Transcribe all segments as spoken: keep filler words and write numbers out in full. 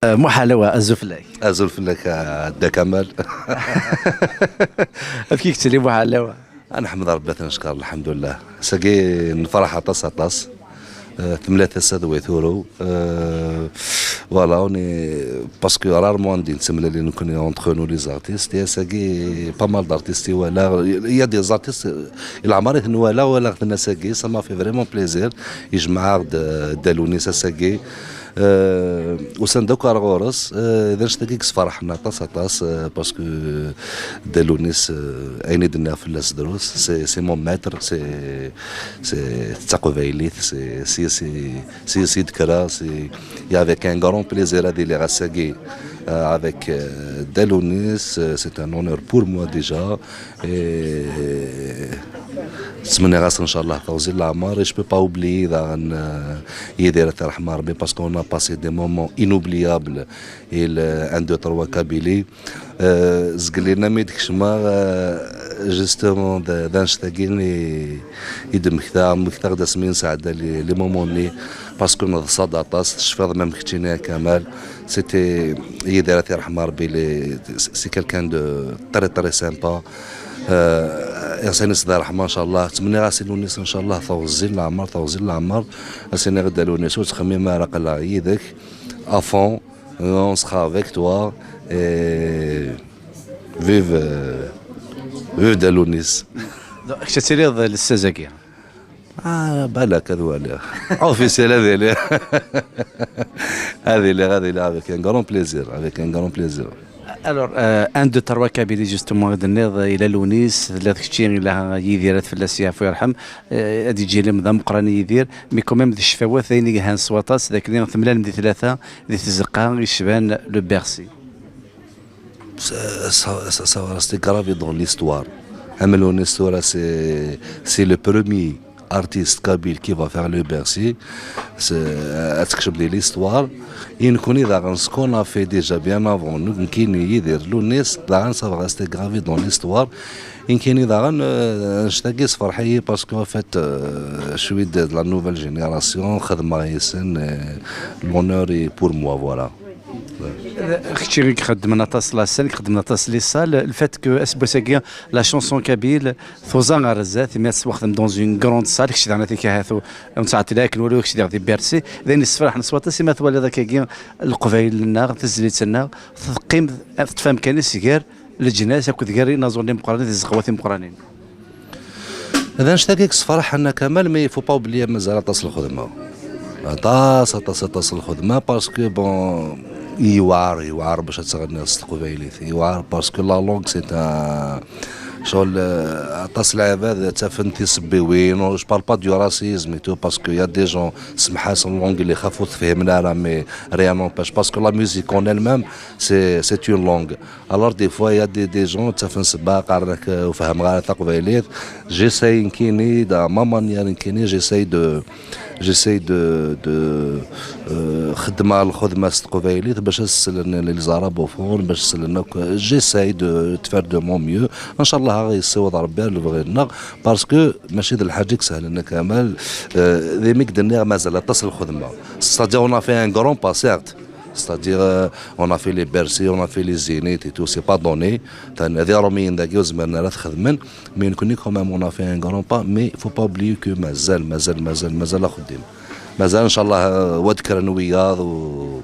Eh, Muḥ Ɛlawa, azul fell-ak. Azul fell-ak, a Dda Kamal. Amek i yettili Muḥ Ɛlawa? Ad neḥmed Rebbi, ad t-neckeṛ, lḥemdullah. Sagi nefṛeḥ aṭas, aṭas. Eh, temlal tasa d way turew. Eh, voilà, on est, parce que rarement di nettemlali nekkni entre nous les artistes. Et sagi, pas mal d'artistes i walaɣ. Il y a des artistes, eh, leɛmer i ten-walaɣ, walaɣ-ten ass-agi, ça m'a fait vraiment plaisir. Yejmeɛ-aɣ-d, eh, Dda Lewnis ass-agi. Eh, usan-d akk ar ɣur-s, eh, d annect-agi i yesferḥen aṭas, aṭas, eh, parce que Dda Lewnis, eh, ayen i d-nniɣ fell-as drus, c'est, c'est mon maître, c'est, c'est, d taqbaylit, c'est, c'est, c'est, c'est, c'est d kra, c'est, et avec un grand plaisir ad iliɣ ass-agi, eh, avec, eh, Dda Lewnis, eh, c'est un honneur pour moi déjà. Et ttmenniɣ-as, ncallah, teɣzi n leɛmer. Et je peux pas oublier daɣen, euh, Yidir At Iṛḥem Ṛebbi, parce qu'on a passé des moments inoubliables. Et le un, deux, trois Kabylie. Euh, zgelli-nni mi d-kecmeɣ, euh, justement, d, d annect-agi i, i d-mmektaɣ, mmektaɣ-d asmi nesɛedda les, les moments-nni, parce que neḍsa-d aṭas, tecfiḍ même keččini a Kamal. C'était Yidir At Iṛḥem Ṛebbi, il est, c'est quelqu'un de très, très sympa. Euh, iɣsan-is d ṛṛeḥma, ncallah. Ttmenniɣ-as i Lewnis, ncallah, teɣzi n leɛmer, teɣzi n leɛmer. As-iniɣ i Dda Lewnis, ur ttxemmim ara, aql-aɣ yid-k, à fond, on sera avec toi, et vive, euh, vive Dda Lewnis. Donc, kečč ad tiliḍ lessaz-agi? Ah, balak, ad waliɣ. Officiel, ad iliɣ. Ad iliɣ, ad iliɣ avec un grand plaisir, avec un grand plaisir. Alors, euh, un, deux, trois Kabylie, justement, i d-tenniḍ, ila Lewnis, tella d kečči, ila Yidir, ad fell-as yeɛfu yerḥem, euh, ad yeǧǧ ilim d ameqqran i Yidir, mais quand même d ccfawat, d ayen i yelhan s waṭas, d akken temlalem di tlata, di tzeqqa yecban le Bercy. Ça, ça, ça, ça va rester gravé dans l'histoire. Am Lewnis tura, c'est, c'est le premier artiste kabyle qui va faire le Bercy. C'est, euh, ad tekcem di l'histoire. I nekkni daɣen, ce qu'on a fait déjà bien avant nous, nekkini, Yidir, Lewnis, daɣen ça va rester gravé dans l'histoire. I nekkini daɣen, euh, annect-agi yessefreḥ-iyi, parce qu'en fait, euh, je suis de, de la nouvelle génération, xedmeɣ yis-sen, euh, l'honneur est pour moi, voilà. Kečči i ixeddmen aṭas la scène, ixeddmen aṭas les salles. Le fait que aseggas-agi la chanson kabyle tuẓa ɣer zdat, imi ad tettwaxdem dans une grande salle, kečč daɣen ad t-ikahat u, ur nettɛeṭṭil akken walu, kečč diɣ di Bercy. D ayen yessefraḥen s waṭas, imi ad twaliḍ akkagi Leqbayel-nneɣ, tizlit-nneɣ, teqqim, teṭṭef amkan-is gar leǧnas akked gar inaẓuren imeqqranen d tzeqwat imeqqranin. D annect-agi i yessefraḥen a Kamal, mais il faut pas oublier mazal aṭas n lxedma. Aṭas, aṭas, aṭas n lxedma, parce que, bon, yewɛer, yewɛer bac ad tɣenniḍ s teqbaylit. Yewɛer parce que la langue, c'est un, ccɣel, euh, aṭas n lɛibad ttafen tisebbiwin. Je parle pas du racisme et tout, parce que y a des gens, semḥ-as, n langue li xaf ur tefhimen ara, mais rien n'empêche, parce que la musique en elle-même, c'est, c'est une langue. Alors, des fois, il y a des, des gens, ttafen ssebba, qqaren-ak, euh, ur fehmeɣ ara taqbaylit. J'essaye, nekkini, de ma manière, nekkini, j'essaye de, j'essaye de, de, euh, xedmeɣ lxedma s teqbaylit, bac ad slen les arabophones, bac slen akk, j'essaye de, de faire de mon mieux. Ncallah, ad ɣ-yessiweḍ Rebbi ar lebɣi-nneɣ, parce que mačči d lḥaǧa i isehlen a Kamal, euh, d imi i k-d-nniɣ mazal aṭas n lxedma. C'est-à-dire, on a fait un grand pas, certes. C'est-à-dire, euh, on a fait les Bercy, on a fait les Zénith et tout, c'est pas donné. Tan-, d Iṛumiyen dagi ur zmiren ara ad t-xedmen, mais nekkni quand même on a fait un grand pas, mais faut pas oublier que mazal, mazal, mazal, mazal axeddim. Mazal, ncallah, euh, wa d kra n wiyaḍ u,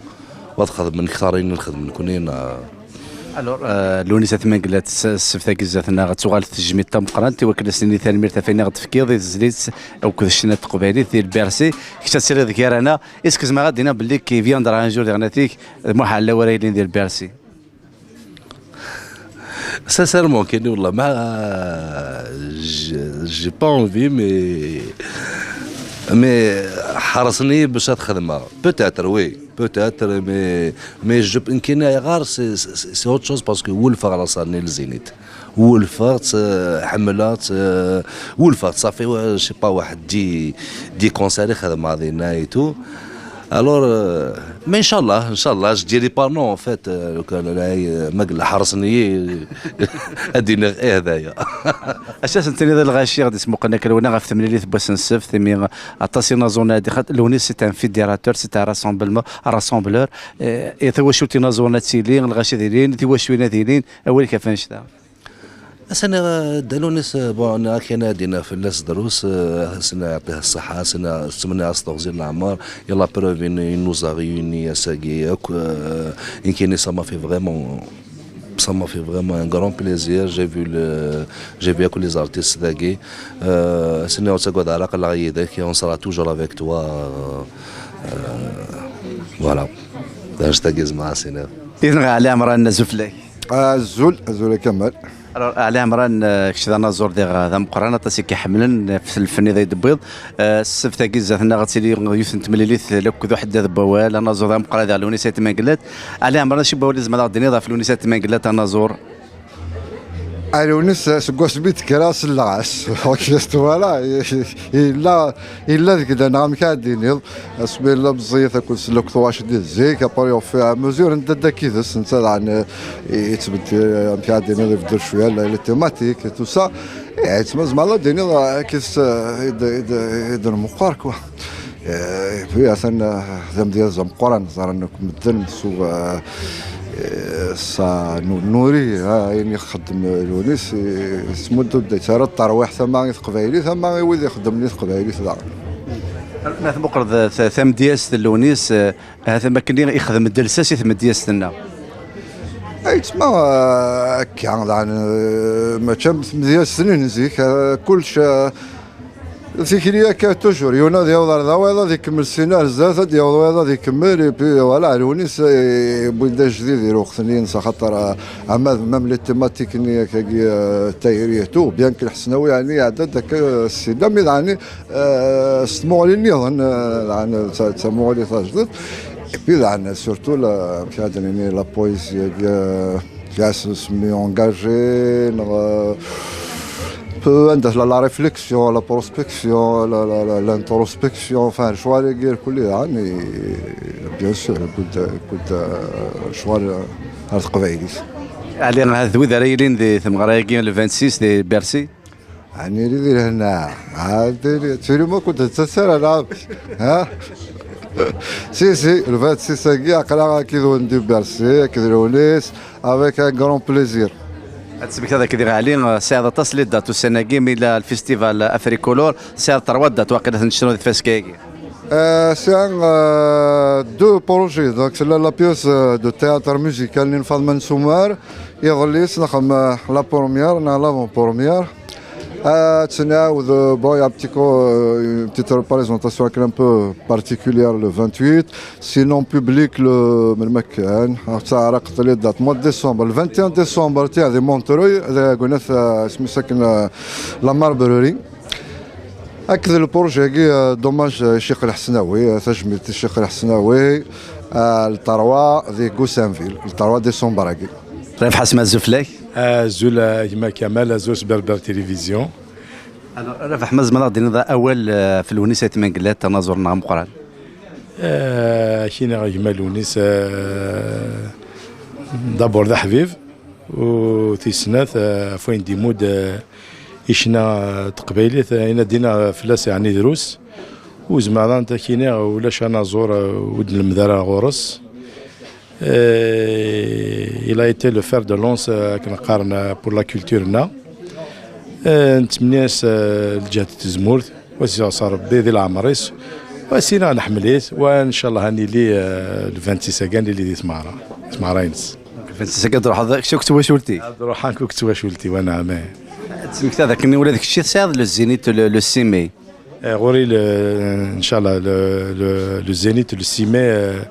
wa d xedmen kter n lxedm nekkni, na. Alors, euh, Lewnis At Mengellat, s-, ssebt-agi zdat-neɣ ad tuɣal tejmilt tameqqrant i wakken ad s-nini tanemmirt ɣef wayen i ɣ-d-tefkiḍ i tezlit akked ccna n teqbaylit di Bercy. Kečč ad tiliḍ gar-aneɣ. Est-ce que zemreɣ ad d-iniɣ belli qui viendra un jour diɣen ad t-yeg d Muḥ Ɛlawa ara yilin di Bercy? Sincèrement, kini, wallah, ma, j'ai, j'ai pas envie, mais, mais ḥerṣen-iyi bac ad xedmeɣ. Peut-être, oui, peut-être, mais, mais je, nekkini ayɣer, c'est, c'est, c'est autre chose, parce que wulfeɣ laṣal-nni n Zénith. Wulfeɣ-tt, euh, ḥemmleɣ-tt, euh, wulfeɣ-tt, ça fait, euh, je sais pas, waḥed dix, dix concerts i xedmeɣ dinna et tout. Alors, euh, mais Inch'Allah, Inch'Allah, je dirais pas non, en fait, euh, le cas, là, euh, ma yella ḥersen-iyi, ad d-iniɣ ih, d aya. Acu ad sen-tiniḍ i lɣaci i ɣ-d-ismuqlen akka lewna ɣef temlilit n wass n ssebt, imi aṭas inaẓuren ad ixat, Lewnis c'est un fédérateur, c'est un rassemblement, un rassembleur. Eh, i tawacult inaẓuren ad tili, lɣaci ad ilin, tiwacwin ad ilin, awal-ik ɣef annect-a. Ass-a, Dda Lewnis, bon, akken ad d-iniɣ fell-as drus, eh, ass-a, ad yeɛṭih ṣṣeḥḥa, ass-a, tettmenni-as teɣzi n leɛmer, i la preuve, il, il nous a réunis ass-agi akk, eh, nekkini, ça m'a fait vraiment, ça m'a fait vraiment un grand plaisir. J'ai vu le, j'ai vu akk les artistes dagi. Eh, ass-a, ur ttagad ara, aql-aɣ yid-k, et on sera toujours avec toi. Eh, eh, voilà. D annect-agi i zemreɣ ad s-iniɣ. Yenɣa Ɛli Ɛemran, azul fell-ak. Azul, azul a Kamal. Alors, Ɛli Ɛemran, eh, kečč d anaẓur diɣ, eh, d ameqqran, aṭas i k-iḥemmlen, eh, ɣef lfen i d-tewwiḍ. Eh, ssebt-agi zdat-nneɣ ad tili yiwet n temlilit, eh, akked uḥeddad n wawal, anaẓur d ameqqran diɣ Lewnis Ayt Mengellat. Ɛli Ɛemran, acu n wawal i tzemreḍ ad d-tiniḍ ɣef Lewnis Ayt Mengellat, anaẓur? A Lewnis, eh, seg wasmi d-kkreɣ selleɣ-as. Voilà, yella, yella deg-neɣ, amek ara d-tiniḍ. Asmi yella meẓẓiyet akked s-, akked tuɣac di zik, après au fur et à mesure nedda-d akid-s, netta daɣen, eh, yettbeddil, eh, amek ara d-iniḍ, ibeddel cwiya la, les thématiques et tout ça. Eh, yettma-, zemreḍ ad d-tiniḍ, eh, akid-s, eh, i d-, i d-, i d-nmeqqer, quoi. Eh, et puis, atan, eh, d amedyaz ameqqran, ẓran akk medden, s u-, eh, eh, s-, nu-, nuri, eh, ayen ixeddem Lewnis, eh, yettmuddu-d, yettarra-d tarwiḥt ama i teqbaylit, ama i wid ixeddmen i teqbaylit daɣen. Ma tmuqleḍ, eh, ta-, tamedyazt n Lewnis, eh, ahat am wakken i ixdem-d lsas i tmedyazt-nneɣ. Ay, ttma, eh, akka, daɣen, eh, mačči am tmedyazt-nni n zik, eh, kullec, eh, tikli akka, toujours, yiwen ad yaweḍ ar da, wayeḍ ad ikemmel syin ar zdat, ad yaweḍ wayeḍ ad ikemmel, et puis, voilà, Lewnis, eh, yewwi-d ajdid i lweqt-nni, s axaṭer, eh, ama d même les thématiques-nni akkagi, eh, tayri et tout, bien que Lḥesnawi, yeɛni, iɛedda-d akka, eh, syin, mais daɣen, eh, s tmuɣli nniḍen, eh, daɣen, d ta-, d tamuɣli tajdidt. Et puis, daɣen, surtout, la, amek ara d-nini, la poésie-agi, eh, kra s-, semmi engagé, neɣ, eh, peu, anda tella la réflexion, la prospection, la, la, la, l'introspection, enfin, lecɣal-agi irkelli daɣen, et bien sûr, yewwi-d, yewwi-d, eh, lecɣal, eh, ar teqbaylit. Ɛli, ahat d wid ara yilin di tmeɣra-agi, le vingt-six, di Bercy? Ɛni di lehna, ɛad di, tili ma kunt tettasar, ala. Ha? Si, si, le vingt-six-agi, aql-aɣ akked Wendy Bercy, akked Lewnis, avec un grand plaisir. Ad tesmektaḍ akked Ɛli, eh, tesɛiḍ aṭas les dates ussan-agi, mi yella le festival Africolor, tesɛiḍ trois dates, waqila, tennectreḍ di tfaska-agi. Eh, sɛiɣ, eh, deux projets. Donc, c'est la, la pièce, euh, de théâtre musical n Faḍma n Sumer. Iḍelli, s-nexdem, eh, la première, neɣ l'avant-première. Eh, ttnɛawed, eh, bon, il y a un petit co-, euh, une petite représentation un peu particulière le vingt-huit. Sinon, public le, melmi kan, ttɛerriqet les dates, mois de décembre, le vingt et un décembre, tiens, di Montreuil, di Gwnat, eh, isem-is akken, eh, la Marbruri. Akked le projet-agi, eh, dommage, eh, Ccix Lḥesnawi, eh, tajmilt i Ccix Lḥesnawi, eh, le trois di Goussainville, le trois décembre-agi. Rabaḥ Asma, azul fell-ak. Azul a gma Kamal, azul s Berber Télévision. Alors, Rabaḥ, ma tzemreḍ ad d-tiniḍ awal, eh, ɣef Lewnis Ayt Mengellat, anaẓur-nneɣ ameqqran? Eh, ad k-iniɣ a gma Lewnis, eh, d'abord d aḥbib, u tis snat, eh, ɣef wayen d-imudd, eh, i ccna, eh, n teqbaylit, eh, ayen ad d-iniɣ fell-as, yeɛni drus. U zemreɣ ad k-iniɣ ulac anaẓur, eh, ur d-nlemmed ara ɣur-s. Eh, il a été le fer de lance, eh, akken qqaren, eh, pour la culture-nneɣ. Eh, nettmenni-as, eh, lǧehd n tzemmurt, wa s-yeɛṣer Rebbi di leɛmer-is, wa s-iniɣ nḥemmel-it, wa ncallah ad nili, eh, le vingt-six-agi ad nili di tmeɣra, di tmeɣra-ines. Le vingt-six-agi ad d-truḥeḍ kečč akked twacult-ik? Ad ruḥeɣ nekk akked twacult-iw, anɛam. Ad d-tesmektiḍ akken ula d kečč tesɛiḍ le Zénith le, le six mai. Eh, ɣur-i le, ncallah le, le, le Zénith le six mai, eh,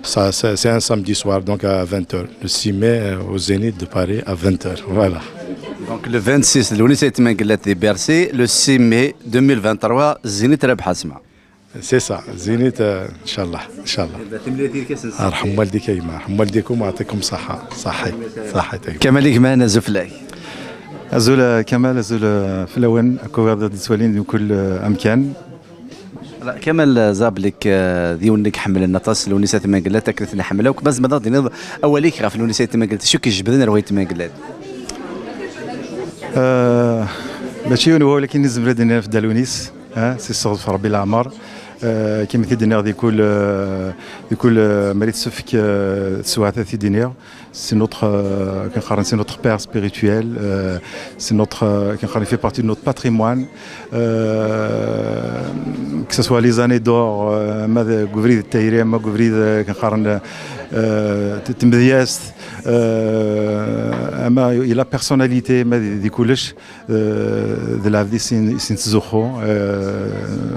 ça, ça, c'est un samedi soir, donc à vingt heures. Le six mai, euh, au Zénith de Paris à vingt heures. Voilà. Donc le vingt-six, Lewnis Ayt Mengellat di Bercy, le six mai deux mille vingt-trois, Zénith Rabaḥ Asma. C'est ça, Zénith, euh, ncallah, ncallah. Arḥem waldik a gma, arḥem waldikum, yeɛṭikum ṣṣeḥḥa. Ṣaḥḥit, ṣaḥḥit a gma. Kamal Igman, azul fell-ak. Azul, euh, Kamal, azul, euh, fell-awen, akk wid i ɣ-d-yettwalin di mkul, euh, amkan. Kamal, ẓriɣ belli d yiwen n iḥemmlen aṭas Lewnis At Mengellat, akken i t-nḥemmel akk. Ma tzemreḍ ad d-tiniḍ awal-ik ɣef Lewnis At Mengellat, acu k-ijebbden ar At Mengellat? Euh, mačči yiwen wawal akken i nezmer ad d-nini ɣef Dda Lewnis, hein, si sseɣdef Rebbi leɛmer. Euh, kima t-id-nniɣ di kul, euh, di kul, euh, mi ara tessefk, euh, teswiɛt ad t-id-iniɣ. C'est notre, euh, akken qqaren, c'est notre père spirituel, euh, c'est notre, euh, akken qqaren, il fait partie de notre patrimoine. Euh, que ce soit les années d'or, euh, ma deg ubrid n tayri, ma deg ubrid, euh, akken qqaren, euh, t- tmedyazt, euh, ama i la personnalité, ma di di kullec, euh, d lɛebd i sin i sin tettzuxxu. Euh,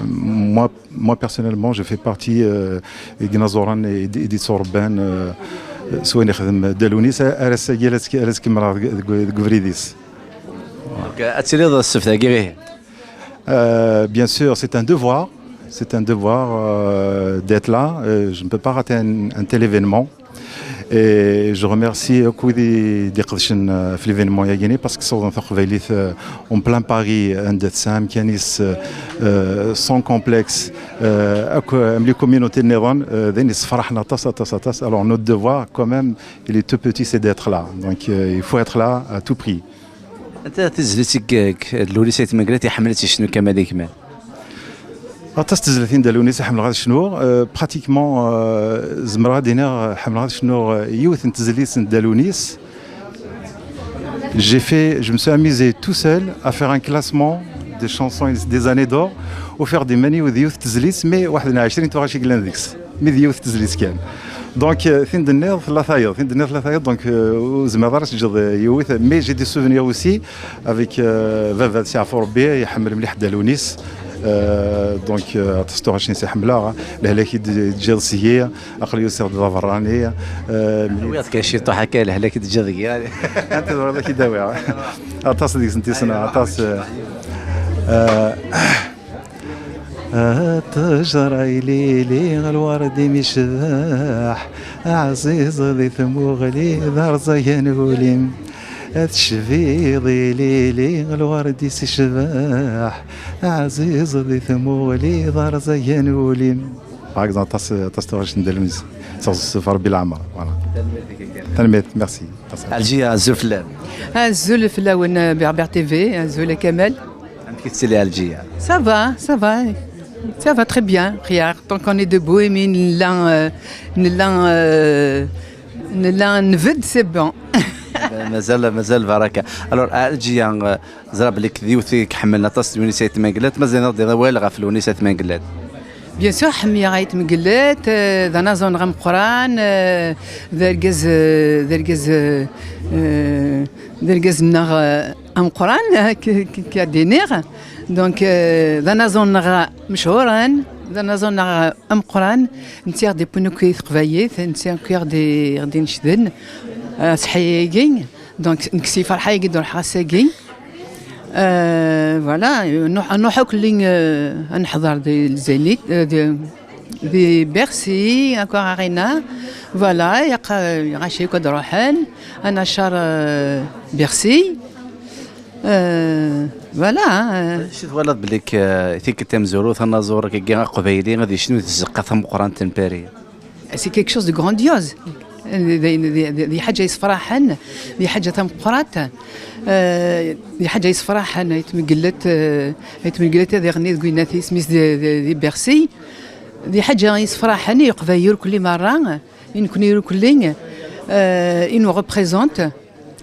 moi, moi personnellement, je fais partie, euh, n yinaẓuren i d- i d-ittṛebban, euh, s wayen ixdem Dda Lewnis, ar ass-agi ara tt- ara tt-kemmleɣ deg- deg deg ubrid-is. Donc, ad tiliḍ ssebt-agi ihi? Euh, bien sûr, c'est un devoir. C'est un devoir, euh, d'être là. Euh, je ne peux pas rater un, un tel événement. Et je remercie akk wid i d-iqedcen, euh, ɣef l'événement-agi, parce que ssawḍen taqbaylit, euh, en plein Paris, anda tesɛa amkan-is, euh, euh, sans complexe, euh, akk, euh, am les communautés nniḍen, euh, d ayen yessefraḥen aṭas, aṭas, aṭas. Alors, notre devoir, quand même, il est tout petit, c'est d'être là. Donc, euh, il faut être là à tout prix. Anta tizlit i, i Lewnis At Mengellat iḥemmel ad tt-yecnu Kamal Ikmal? Aṭas tezlatin n Dda Lewnis i ḥemmleɣ ad cnuɣ. Euh, pratiquement, euh, zemreɣ ad iniɣ, euh, ḥemmleɣ ad cnuɣ, euh, yiwet n tezlit n Dda Lewnis. J'ai fait, je me suis amusé tout seul à faire un classement des chansons des années d'or. Ufiɣ-d iman-iw d yiwet tezlit, mais waḥed n ɛecrin tuɣac i yellan deg-s. Mi d yiwet tezlit kan. Donc, euh, tin d-nniḍ tella tayeḍ, tin d-nniḍ tella tayeḍ, donc, euh, ur zmireḍ ara ad teǧǧeḍ, euh, yiwet. Mais j'ai des souvenirs aussi avec, euh, baba, ad s-yeɛfu Rebbi, iḥemmel mliḥ Dda Lewnis. Euh, donc, euh, aṭas tuɣac i s-iḥemmleɣ. Lehlak i d-teǧǧiḍ seg-i, aql-i usiɣ-d d aberrani. Euh, Wiɣ-d kan ciṭuḥ akka, lehlak i d-teǧǧiḍ deg-i. Anta tebɣiḍ ad k-id-awiɣ? Aṭas deg-sent i ssneɣ, aṭas. Euh, euh, Ṭṭejra ilili lwerdi mi cbeḥ, aɛziz di tmuɣli d arẓagan ul-im. Ad tecbiḍ ilili lwerdi s cbeḥ, aɛziz di tmuɣli d arẓagan ul-im. Par exemple, aṭas, aṭas tuɣac n Dda Lewnis. Sseɣzef Rebbi leɛmer. Voilà. Tanemmirt, merci. Aṭas. Ɛelǧiya, azul fell-am. Azul fell-awen, euh, Berbère T V, azul a Kamal. Amek i tettili Ɛelǧiya? Ça va, ça va. Ça va très bien, xyar. Tant qu'on est debout, imi nella, euh, nella, euh, nella nbedd, c'est bon. Mazal, mazal baraka. Alors, Ɛelǧiya, euh, ẓriɣ belli d yiwet i iḥemmlen aṭas Lewnis At Mengellat, ma tzemreḍ ad d-tiniḍ awal ɣef Lewnis At Mengellat? Bien sûr, ḥemmleɣ At Mengellat, euh, d anaẓur-nneɣ ameqqran, euh, d argaz, euh, d argaz, euh, euh, d argaz-nneɣ, euh, ameqqran, euh, k- k- k-, ad d-iniɣ. Donc, euh, d anaẓur-nneɣ mechuren, d anaẓur-nneɣ ameqqran, netta i ɣ-d-iwwin akk i teqbaylit, netta akk i ɣ-d-, i ɣ-d-inecden, euh, aseḥḥi-agi. Donc, nekk si ferḥ-agi d-ruḥeɣ ass-agi. Euh, voilà, nuḥ, nuḥ akk lli, euh, ad neḥḍer di Zénith, euh, di, di Bercy, encore Arena. Voilà, yaq-, ɣaci akk ad ruḥen, ad nacer, euh, Bercy. Euh, voilà, euh. Acu twalaḍ belli k- tikkelt tamezwarut anaẓur-agi aqbayli ad yecnu di tzeqqa tameqqrant n Paris? C'est quelque chose de grandiose. D, d, d, d ḥaǧa yessefraḥen, d ḥaǧa tameqqrant. Euh, d ḥaǧa yessefraḥen, ay tmeggellat, euh, ay tmeggellat ad iɣenni deg winnat isem-is di, di, di Bercy. D ḥaǧa yessefraḥen i Leqbayel irkelli merra, i nekni irkelli, euh, i nous représente.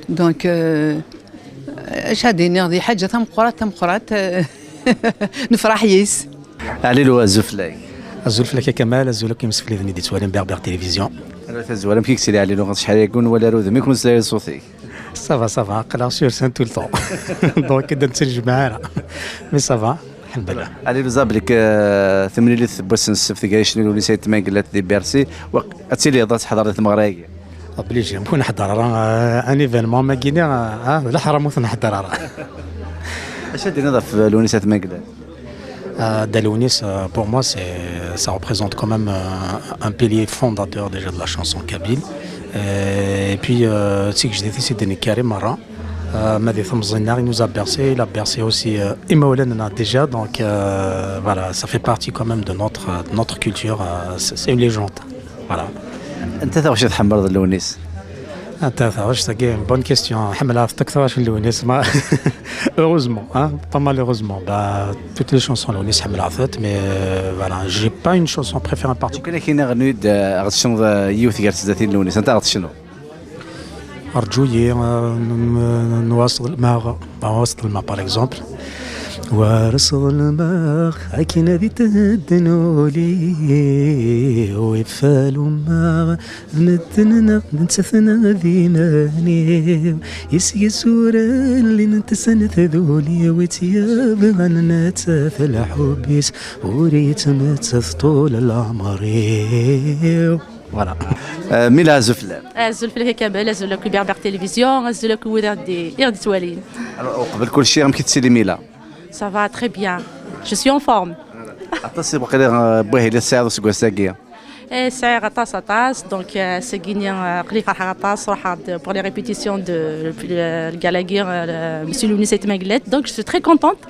Donc, euh, acu ad iniɣ, d ḥaǧa tameqqrant, tameqqrant, euh, nefreḥ yis. Ɛlilu, azul fell-ak. Azul fell-ak a Kamal, azul akk imsefliden i d-ittwalin Berbère Télévision. Ala tazwara, amek i yettili Ɛlilu? Ɣef acḥal-agi ur nwala ara udem-ik, ur nesla ara ṣṣut-ik. Ça va, ça va, aql-aɣ sur scène tout le temps. Donc, ur d-nettenjmeɛ ara. Mais ça va, alḥemdulillah. Ɛlilu, ẓriɣ belli, euh, timlilit n wass n ssebt gar yecnulun-is At Mengellat di Bercy, waq-, ad tiliḍ ad teḥḍer di tmeɣra-agi? Obligé, ur neḥḍer ara, euh, un événement ma gini, euh, d leḥram ur t-nḥeḍḍer ara. Acu ad d-tiniḍ ɣef Lewnis At Mengellat? Euh, Dda Lewnis, euh, pour moi, c'est, ça représente quand même, euh, un pilier fondateur déjà de la chanson kabyle. Euh, et puis, euh, d tigejdit i s-id-nekkari merra. Euh, ma di temẓi-nneɣ, il nous a bercé, il a bercé aussi euh, imawlan-nneɣ déjà, donc euh, voilà, ça fait partie quand même de notre, de notre culture, euh, c'est c'est une légende. Voilà. Anta taɣect i tḥemmleḍ n Lewnis? Anta taɣect-agi, bonne question. Ḥemmleɣ-t akteṛ n Lewnis, ma heureusement, hein, pas malheureusement. Bah, toutes les chansons n Lewnis ḥemmleɣ-tent, mais euh, voilà, j'ai pas une chanson préférée en particulier. Kan akin aɣennu-d, eh, ɣ tecnuḍ, eh, yiwet gar tezdatin n Lewnis. Anta ɣ tecnuḍ? Rǧu-yi, euh, n- n- n- Wa ṣeḍlmeɣ, Wa ṣeḍlmeɣ, par exemple. Wa ṣeḍlmeɣ akken ad itedden uli-w, ifalummeɣ d medden neɣ d nettat neɣ d iman-iw. Iseg-is ur llin ntesnet d uli-w, i tt-yebɣan nettat lḥubb-is ur yettmettat ṭul leɛmer-iw. Voilà. Eh, Mila, azul fell-am. Azul fell-ak a Kamal, azul akk i Berbère Télévision, azul akk i wid i ɣ-d-yettwalin. Alors, uqbel kulci, amek i tettili Mila? Ça va très bien. Je suis en forme. Aṭas i waqila, eh, n wahil i tesɛiḍ useggas-agi. Eh, sɛiɣ aṭas, aṭas. Donc, eh, ass-agi-ni, eh, aql-i ferḥeɣ aṭas. Ruḥeɣ-d pour les répétitions de le, le, le gala-agi, eh, Monsieur Lewnis Ayt Mengellat. Donc, je suis très contente.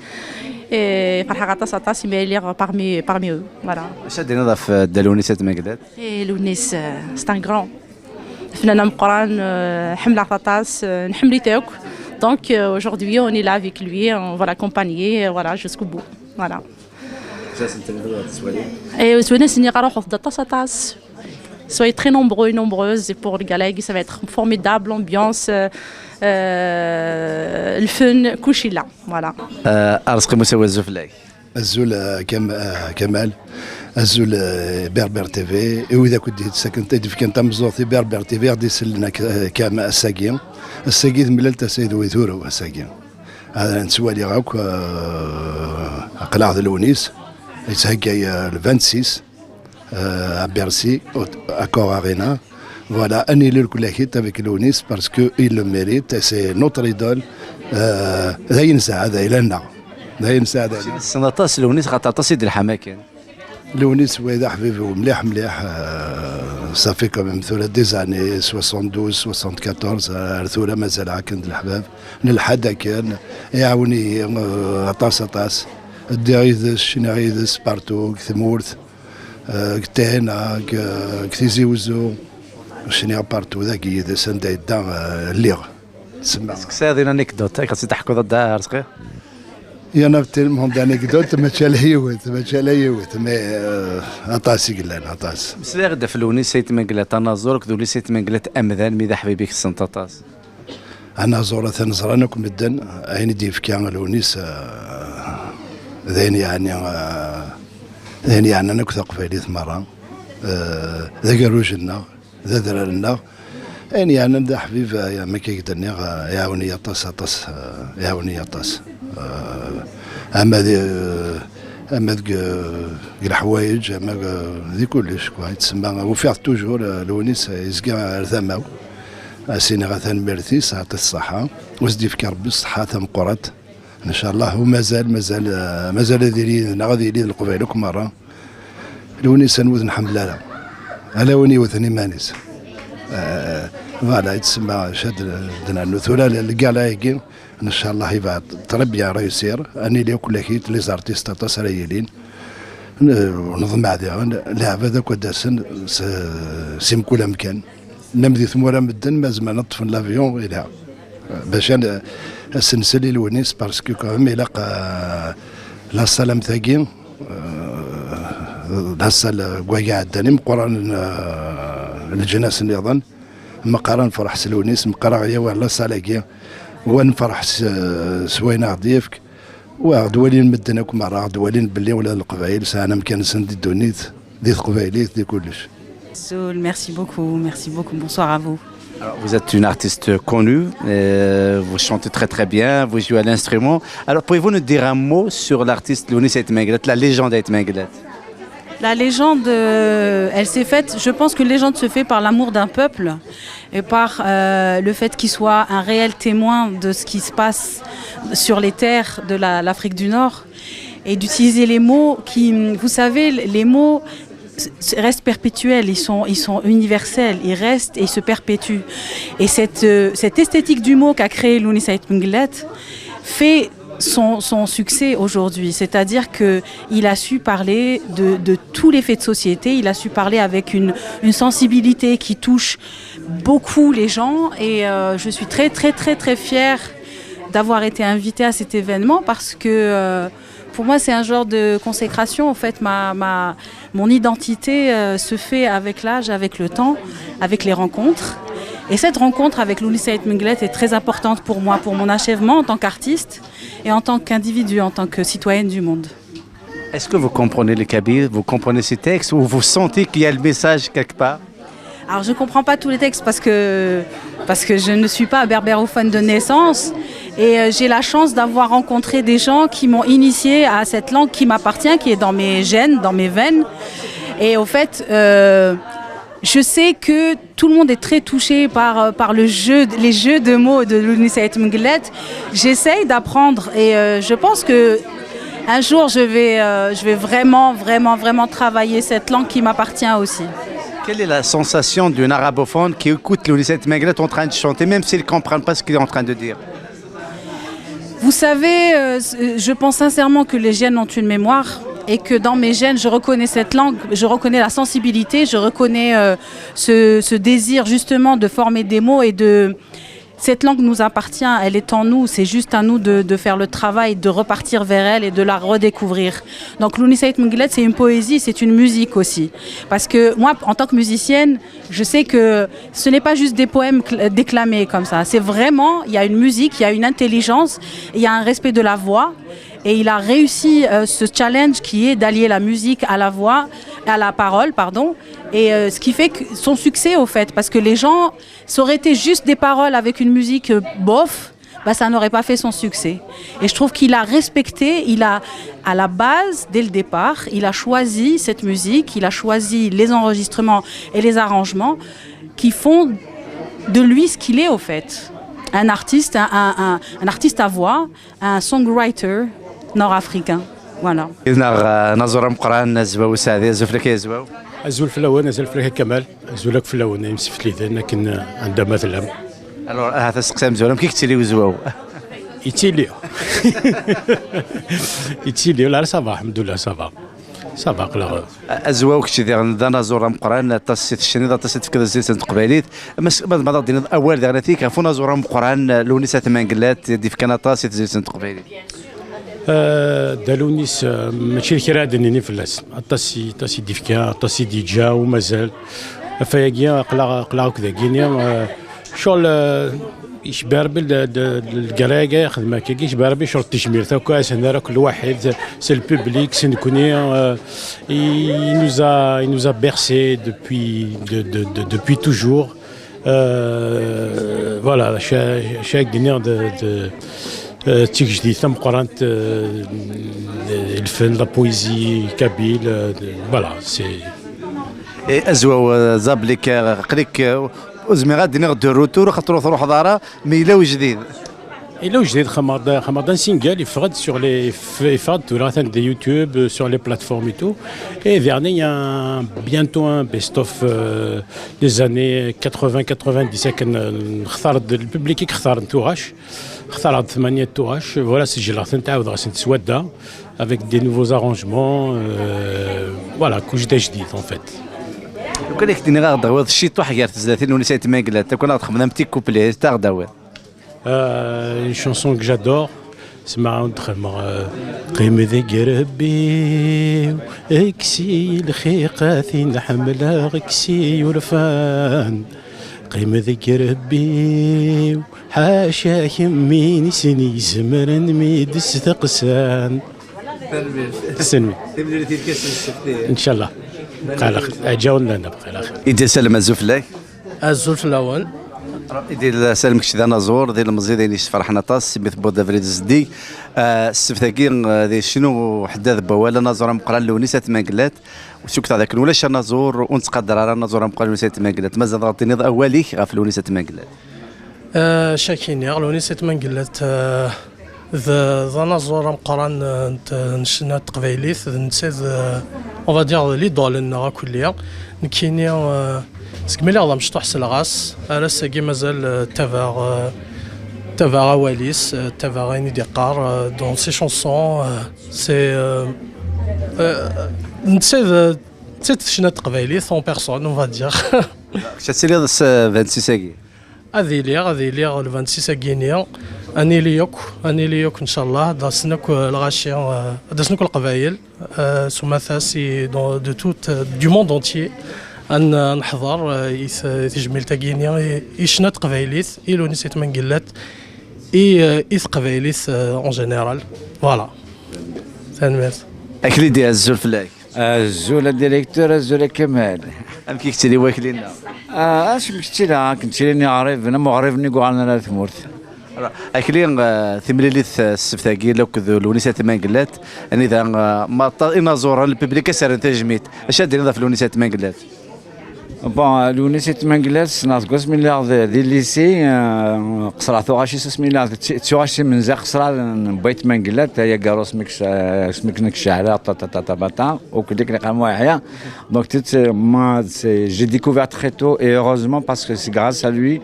Et ferḥeɣ aṭas, aṭas, imi ay lliɣ parmi, parmi eux. Voilà. Acu ad d-tiniḍ ɣef, eh, Dda Lewnis Ayt Mengellat? Et Lewnis, eh, c'est un grand. Afnan ameqqran, eh, ḥemmleɣ-t aṭas, eh, nḥemmel-it akk. Donc, eh, aujourd'hui, on est là avec lui, on va l'accompagner, eh, voilà, jusqu'au bout. Voilà. Et ttwanasen-iyi ɣer uxeḍ d aṭas, aṭas. Soyez très nombreux et nombreuses et pour le gala, ça va être formidable, l'ambiance, euh, euh, le fun, kullec yella. Voilà. Eh, Arezqi Musawi, azul fell-ak. Azul, eh, Kam- eh, Kamal. Azul, eh, Berbère T V. I wid akk d-yettaken, i d-yefkan tameẓẓuɣt i Berbère T V, ɣ d-isellen ak- eh, Kam ass-agi. Ass-agi d mlal tasa i d wi turew ass-agi. Ad nettwali akk, eh, aql-aɣ d Lewnis, yettheggay, eh, le vingt-six, eh, à Bercy, au- Accor Arena. Voilà, ad nili kulakit avec Lewnis parce que il le mérite, et c'est notre idole. Eh, d ayen nesɛa, d ayla-nneɣ. D ayen nesɛa, d ayla. Nessen aṭas Lewnis, xaṭer aṭas i d-lḥam akken. Lewnis wa d aḥbib-iw mliḥ mliḥ, eh, ça fait quand même tura des années, soixante-douze, soixante-quatorze, ar tura mazal akken d leḥbab. Nelḥa-d akken, iɛawen-iyi, eh, aṭas, aṭas. Ddiɣ yid-s, cniɣ yid-s partout, deg tmurt, eh, deg Tahina, deg, deg Tizi Wezzu. Cniɣ partout dagi yid-s, anda yedda, eh, lliɣ. Tsemma. Est-ce que tesɛiḍ une anecdote, ad ɣ-tt-id-teḥkuḍ a Dda Arezqi? Il y en a tellement d'anecdotes, mačči ala yiwet, mačči ala yiwet, mais, eh, aṭas i yellan, aṭas. Meslay-aɣ-d ɣef Lewnis Ayt Mengellat anaẓur akked Lewnis Ayt Mengellat amdan, mi d aḥbib i k-tessneḍ aṭas. Anaẓur atan ẓran akk medden, ayen i d-yefka Lewnis, eh, d ayen yeɛni, eh, d ayen yeɛnan akk taqbaylit merra. Eh, d agerruj-nneɣ, d adrar-nneɣ. Ayen yeɛnan d aḥbib, eh, am akka i k-d-nniɣ, eh, iɛawen-iyi aṭas, aṭas, eh, iɛawen-iyi aṭas. Eh, ama di, ama deg, deg leḥwayeǧ, ama deg, di kullec, quoi. Yettsemma, ufiɣ-t toujours, eh, Lewnis, eh, yezga ar tama-w. Ad s-iniɣ tanemmirt-is, aɛṭi-t ṣṣeḥḥa. U s-d-yefk Rebbi ṣṣeḥḥa tameqqrant. Ncallah, u mazal, mazal, eh, mazal ad yili yid-neɣ, ad yili d Leqbayel akk merra. Lewnis anwa ur t-nḥemmel ara. Ala win yewten iman-is. Eh, voilà, yettsemma cad d-nernu. Tura le- le gala-agi, ncallah, il va très bien réussir. Ad nili akk lakit, les artistes aṭas ara yilin. N- Neḍmeɛ diɣen, leɛbad akk ad d-asen s- si mkul amkan. Nam di tmura medden ma zemren ad ṭṭfen l'avion, ila. Bac ad ad s-nsel i Lewnis, parce que quand même ilaq, euh, la salle am tagi, euh, la salle n wagi ɛeddan imeqqranen, euh, leǧnas nniḍen, meqqar ad nefreḥ s Lewnis, meqqar ad aɣ-yawi la salle-agi, wa nefreḥ s, s wayen aɣ-d-yefk, wa aɣ-d-walin medden akk merra, aɣ-d-walin belli ula d Leqbayel sɛan amkan-nsen di ddunit, di teqbaylit, di kullec. Azul, merci beaucoup, merci beaucoup. Bonsoir à vous. Alors, vous êtes une artiste connue, euh, vous chantez très très bien, vous jouez à l'instrument. Alors, pouvez-vous nous dire un mot sur l'artiste Lewnis Ayt Mengellat, la légende Ayt Mengellat? La légende, euh, elle s'est faite, je pense qu'une légende se fait par l'amour d'un peuple et par euh, le fait qu'il soit un réel témoin de ce qui se passe sur les terres de la- l'Afrique du Nord et d'utiliser les mots qui, vous savez, les mots s- reste perpétuel, ils sont, ils sont universels, ils restent et ils se perpétuent. Et cette, euh, cette esthétique du mot qu'a créée Lounissa Ayt Menguellat fait son, son succès aujourd'hui. C'est-à-dire que il a su parler de, de tous les faits de société, il a su parler avec une, une sensibilité qui touche beaucoup les gens. Et euh, je suis très, très, très, très fière d'avoir été invitée à cet événement parce que euh, pour moi, c'est un genre de consécration. En fait, ma, ma, mon identité euh, se fait avec l'âge, avec le temps, avec les rencontres. Et cette rencontre avec Lounissa Ayt Menguellat est très importante pour moi, pour mon achèvement en tant qu'artiste et en tant qu'individu, en tant que citoyenne du monde. Est-ce que vous comprenez le kabyle? Vous comprenez ces textes? Ou vous sentez qu'il y a le message quelque part? Alors, je ne comprends pas tous les textes parce que, parce que je ne suis pas berbérophone de naissance. Et euh, j'ai la chance d'avoir rencontré des gens qui m'ont initié à cette langue qui m'appartient, qui est dans mes gènes, dans mes veines. Et au fait, euh, je sais que tout le monde est très touché par, euh, par le jeu, les jeux de mots de Lounissa Ayt Menguellat. J'essaye d'apprendre et euh, je pense que un jour, je vais, euh, je vais vraiment, vraiment, vraiment travailler cette langue qui m'appartient aussi. Quelle est la sensation d'un arabophone qui écoute Lounissa Ayt Menguellat en train de chanter, même s'il ne comprend pas ce qu'il est en train de dire? Vous savez, euh, je pense sincèrement que les gènes ont une mémoire et que dans mes gènes, je reconnais cette langue, je reconnais la sensibilité, je reconnais euh, ce, ce désir justement de former des mots et de... Cette langue nous appartient, elle est en nous, c'est juste à nous de, de faire le travail, de repartir vers elle et de la redécouvrir. Donc Lounissa Ayt Menguellat, c'est une poésie, c'est une musique aussi. Parce que moi, en tant que musicienne, je sais que ce n'est pas juste des poèmes cl- déclamés comme ça. C'est vraiment, il y a une musique, il y a une intelligence, il y a un respect de la voix. Et il a réussi euh, ce challenge qui est d'allier la musique à la voix, à la parole, pardon. Et euh, ce qui fait que son succès, au fait, parce que les gens, ça aurait été juste des paroles avec une musique euh, bof, bah, ça n'aurait pas fait son succès. Et je trouve qu'il a respecté, il a, à la base, dès le départ, il a choisi cette musique, il a choisi les enregistrements et les arrangements qui font de lui ce qu'il est au fait. Un artiste, un, un- un- un artiste à voix, un songwriter nord-africain. Voilà. Neɣ uh, naẓur ameqqran Azwaw Saɛdi, azul fell-ak ay Azwaw. Azul fell-awen, azul fell-ak a Kamal, azul akk fell-awen a imsefliden akken anda ma tellam. Alors, ahat asteqsi amezwaru, amek i yettili uzwaw? Yettili. Yettili, la, ça va, alhamdoulilah, ça va. Ça va, aql-aɣ. Azwaw, kečč diɣen d anaẓur ameqqran, aṭas i tecniḍ, aṭas i tefkiḍ azal n teqbaylit. Mas ma ma d-iniḍ awal diɣen atik ɣef unaẓur ameqqran, Lewnis At Mengellat, i d-ifkan aṭas i tezlit n teqbaylit. Uh, Dda Lewnis, uh, mačči d kra ad d-nini fell-as. Aṭas i, aṭas i d-ifka, aṭas i d-yeǧǧa, u mazal. Ɣef wayagi, aql-aɣ, aql-aɣ akk dagini, uh, ccɣel, uh, yecba Rebbi d, d, d, lgerra-agi, xedmeɣ akkagi, yecba Rebbi ccɣel n tejmilt akk, asen ara akk lwaḥid, c'est le public, c'est nekkni, uh, il nous a, il nous a bercé depuis, de, de, de, depuis toujours. Euh, voilà, chaque, chaque dîner de, de euh, tigejdit tameqqrant, euh, le fun, la poésie kabyle, euh, de- voilà, c'est. Et Azwaw, euh, zablik, euh, qlik, euh, ur zmireɣ ad d-iniɣ de retour, xaṭer ur truḥeḍ ara, mais yella ujdid. Et là, je dis, Hamad, Hamad, un single, il fera sur les, il fera tout, là, des YouTube, euh, sur les plateformes et tout. Et dernier, il y a un- bientôt un best-of euh, des années quatre-vingts quatre-vingt-dix. Le public qui اختار التراث. اختار ثمانية تراث. Voilà, c'est j'ai la fin de avec des nouveaux arrangements. Euh, voilà, couche d'ajdid en fait. Lukan ak d-iniɣ ad ɣ-d-tawiḍ ciṭuḥ gar tezlatin n Lewnis At Mengellat, lukan ad ɣ-d-txedmeḍ un petit couplet, ad ɣ-d-tawiḍ. Euh, une chanson que j'adore, c'est ma euh, قيم ذي قربي اكسي الخيقات نحملها اكسي يرفان قيم ذي قربي حاشا يمين سني زمرن ميدس ثقسان سنوي إن شاء الله قال أجاونا نبقى الأخير Idi Salem, azul fell-ak. Azul fell-awen. Idi Salem, kečč d anaẓur, d ilemẓi, d ayen yesferḥen aṭas, mi tewwiḍ abrid zeddig. Ah, ssebt-agi, ah, di cnu ḥeddad n wawal, anaẓur ameqqran Lewnis At Mengellat. Ur cukkeɣ dakken ulac anaẓur ur nettqadar ara anaẓur ameqqran Lewnis At Mengellat. Mazal ad ɣ-d-tiniḍ awal-ik ɣef Lewnis At Mengellat? Euh, chaque année, Lewnis At Mengellat, euh, D, d anaẓur ameqqran, euh, n t-, n ccna n teqbaylit, d netta d, euh, on va dire, d l'idole-nneɣ akk-, nekkini, euh, segmi lliɣ d amecṭuḥ selleɣ-as, ar ass-agi mazal, euh, ttabaɛeɣ, euh, ttabaɛeɣ awal-is, euh, ttabaɛeɣ ayen i d-iqqar, euh, dans ses chansons, euh, c'est, euh, euh, netta d, netta d ccna n teqbaylit en personne, on va dire. Kečč ad tiliḍ s vingt-six-agi? Ad iliɣ, ad iliɣ le vingt-six-agi-ni. Ad nili akk, ad nili akk, ncallah. Ad d-asen akk, euh, lɣaci, euh, ad d-asen akk leqbayel, euh, s umata si, dans, de tout, euh, du monde entier. Ad n-, ad neḥḍer, euh, i t-, i tejmilt-agi-ni, i, i ccna n teqbaylit, i Lewnis At Mengellat, i, euh, i teqbaylit, euh, en général. Voilà. Tanemmirt. Akli-d, azul fell-ak. Azul a directeur, azul a Kamal. Amek i k-ttili wakli-nneɣ? Ah, asmi k-ttili, akken ttilin iɣriben, am uɣrib-nni i yuɣalen ar tmurt. Alors, akli, euh, timlilit, euh, ssebt-agi, akked Lewnis At Mengellat, anida, euh, ma aṭas inaẓuren, le public, ad s-rren tajmilt. Acu ad d-tiniḍ ɣef Lewnis At Mengellat? Bon, Lewnis At Mengellat, ssneɣ seg wasmi lliɣ di, di lycée, euh, qesreɣ tuɣac-is asmi lliɣ d ti-, tuɣac timenza, qesreɣ n At Mengellat, ay agaru asmi k-, asmi k-, nekk ceɛleɣ, ta, ta, ta, ta, ta, ta, donc, dès que les Qamois, donc, tu sais, moi, c'est, j'ai découvert très tôt, et heureusement, parce que c'est grâce à lui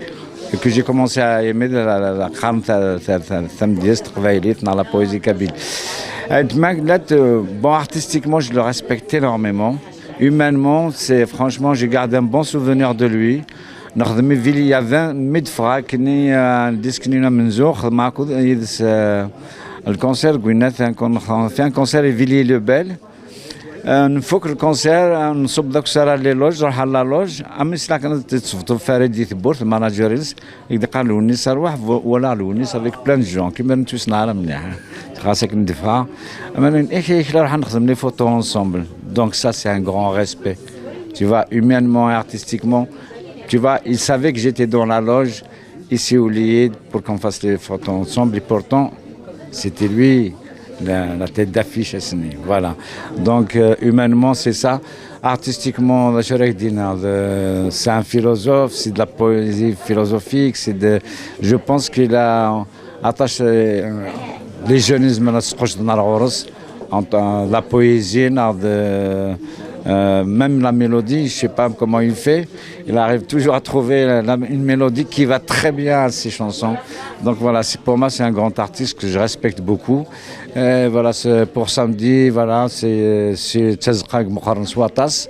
que j'ai commencé à aimer la, la, la, la, la, la, la, la, la poésie kabyle. At Mengellat, euh, bon, artistiquement, je le respecte énormément. Humainement, c'est, franchement, je garde un bon souvenir de lui. Nexdem i Villiers, il y a vingt mille francs, ni, euh, disque ni la menzour, xedmeɣ akked yid-s, euh, le concert, Gwinat, un con-, fait un concert à Villiers-le-Bel. Euh, nfuk le concert, euh, nṣubb d aksar à les loges, nruḥ à la loge. Am isla kan ad tettebṭeb Farid di tewwurt, le manager-is, i d-iqqar Lewnis, arwaḥ, vo-, walaɣ Lewnis avec plein de gens, qui même tous nara mliḥ. Xas akken d-ffɣeɣ. Ama nek, nek, la ruḥ nexdem les photos ensemble. Donc ça, c'est un grand respect. Tu vois, humainement et artistiquement, tu vois, il savait que j'étais dans la loge, ici au Lid, pour qu'on fasse les photos ensemble. Et pourtant, c'était lui la, la tête d'affiche à ce niveau. Voilà. Donc, euh, humainement, c'est ça. Artistiquement, le Chorek Dina, c'est un philosophe, c'est de la poésie philosophique, c'est de, je pense qu'il a attaché, euh, les jeunismes, la, entre, euh, la poésie, là, de, euh, même la mélodie, je sais pas comment il fait, il arrive toujours à trouver la, une mélodie qui va très bien à ses chansons. Donc voilà, c'est, pour moi, c'est un grand artiste que je respecte beaucoup. Et voilà, c'est pour samedi, voilà, c'est, c'est Tazqag Muqarn Swatas,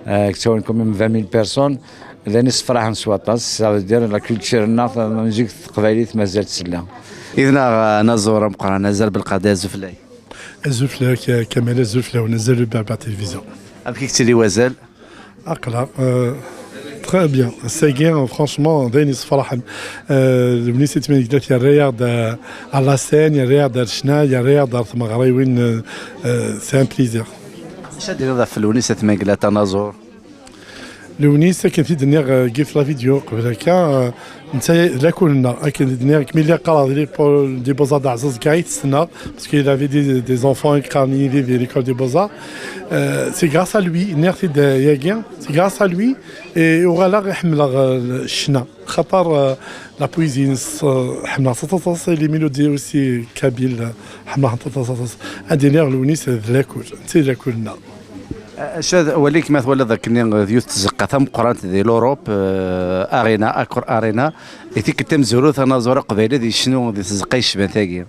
euh, qui sont quand même vingt mille personnes. Llan issefraḥen s waṭas, ça veut dire la culture-nneɣ, la musique taqbaylit mazal tella. Yid-neɣ, euh, anaẓur ameqqran, azal belqadi, azul fell-ak. Azul fell-ak, euh, Kamal, azul fell-awen, azul Berber Télévision. Amek i yettili wazal? Aql-aɣ, euh, très bien. Ass-agi, euh, franchement, d ayen yessefraḥen. Euh, Lewnis At Mengellat yerra-yaɣ-d, euh, à la scène, yerra-yaɣ-d ar ccna, yerra-yaɣ-d ar tmeɣriwin, euh, euh, c'est un plaisir. Acu ad d-tiniḍ ɣef Lewnis At Mengellat anaẓur? Lewnis, akken t-id-nniɣ, euh, deg la vidéo qbel akka, euh, netta d lakul-nneɣ, akken t-id-nniɣ, kmi lliɣ qqareɣ di l'école des beaux-arts d'Aɛzaz, kra i t-ssneɣ, parce qu'il avait des, des enfants i yeqqaren yid-i di l'école des beaux-arts. Euh, c'est grâce à lui, nniɣ-t-id, euh, yagi, c'est grâce à lui, et uɣaleɣ i ḥemmleɣ, euh, ccna. Xaṭer, euh, la poésie-ines, euh, ḥemmleɣ-tt aṭas, aṭas, et les mélodies aussi kabyles, euh, ḥemmleɣ-tent aṭas, aṭas. Ad d-iniɣ Lewnis d lakul, netta d lakul-nneɣ. Acu d awal-ik ma twalaḍ akken d yiwet tzeqqa tameqqrant di l'Europe, euh, Arena, Accor Arena, i tikkelt tamezwarut anaẓur aqbayli ad yecnu di tzeqqa yecban tagi?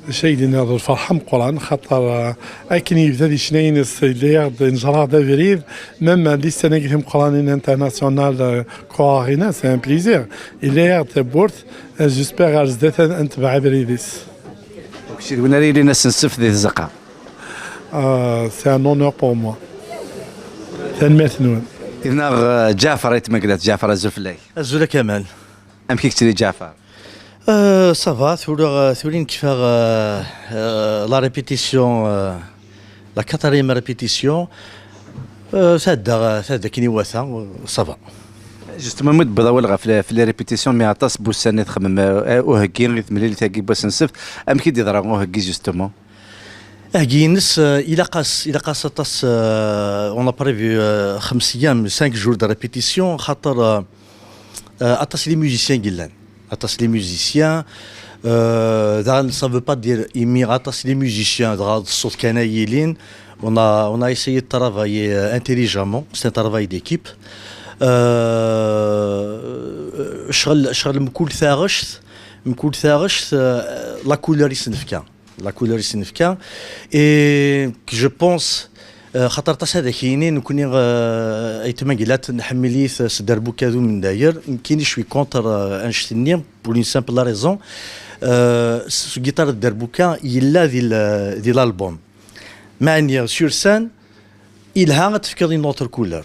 Acu ay d-iniɣ d lferḥ ameqqran, xaṭer, euh, akken yebda di ccna-ines, yella-yaɣ-d, inejṛa-ɣ-d abrid, même les scènes-agi timeqqranin internationales, euh, Accor Arena, c'est un plaisir. Yella-yaɣ-d tawwurt, euh, j'espère ar zdat ad, ad netbeɛ abrid-is. Kečč d win ara yilin ass n ssebt di tzeqqa. Euh, c'est un honneur pour moi. Tanemmirt-nwen. Yid-neɣ, euh, Ǧaɛfar Ayt Mengellat. Ǧaɛfar, azul fell-ak. Azul a Kamal. Amek i yettili Ǧaɛfar? Euh, ça va, tura, euh, tura nekfa, euh, euh, la répétition, euh, la quatrième répétition. Euh, tɛedda, tɛedda akken iwata, euh, ça va. Justement, mi d-tewwiḍ awal ɣef les, ɣef les répétitions, mi aṭas n wussan i txemmem, euh, uheggi i temlilit-agi n wass n ssebt, amek i d-yeḍra uheggi, justement? Aheggi-ines, euh, ilaq-as, ilaq-as aṭas, euh, on a prévu, euh, xems ayyam, cinq jours de répétition, xaṭer, euh, euh, aṭas les musiciens i yellan. Aṭas les musiciens, Euh, daɣen, ça veut pas dire imi aṭas les musiciens, dɣa d ṣṣut kan ay yilin. On a, on a essayé de travailler, euh, intelligemment. C'est un travail d'équipe. Euh, ccɣel, ccɣel mkul taɣect, mkul taɣect, euh, la couleur i s-nefka. La couleur i s-nefka. Et je pense, euh, xaṭer aṭas ad ak-yini, nekkni, euh, aytma Glat, nḥemmel-it s dderbuka d umendayer. Nekkini, je suis contre, euh, annect-nni, pour une simple raison. Euh, s, s guitare d dderbuka yella di l-, di l'album. Meɛni, sur scène, yelha ad tefkeḍ une autre couleur.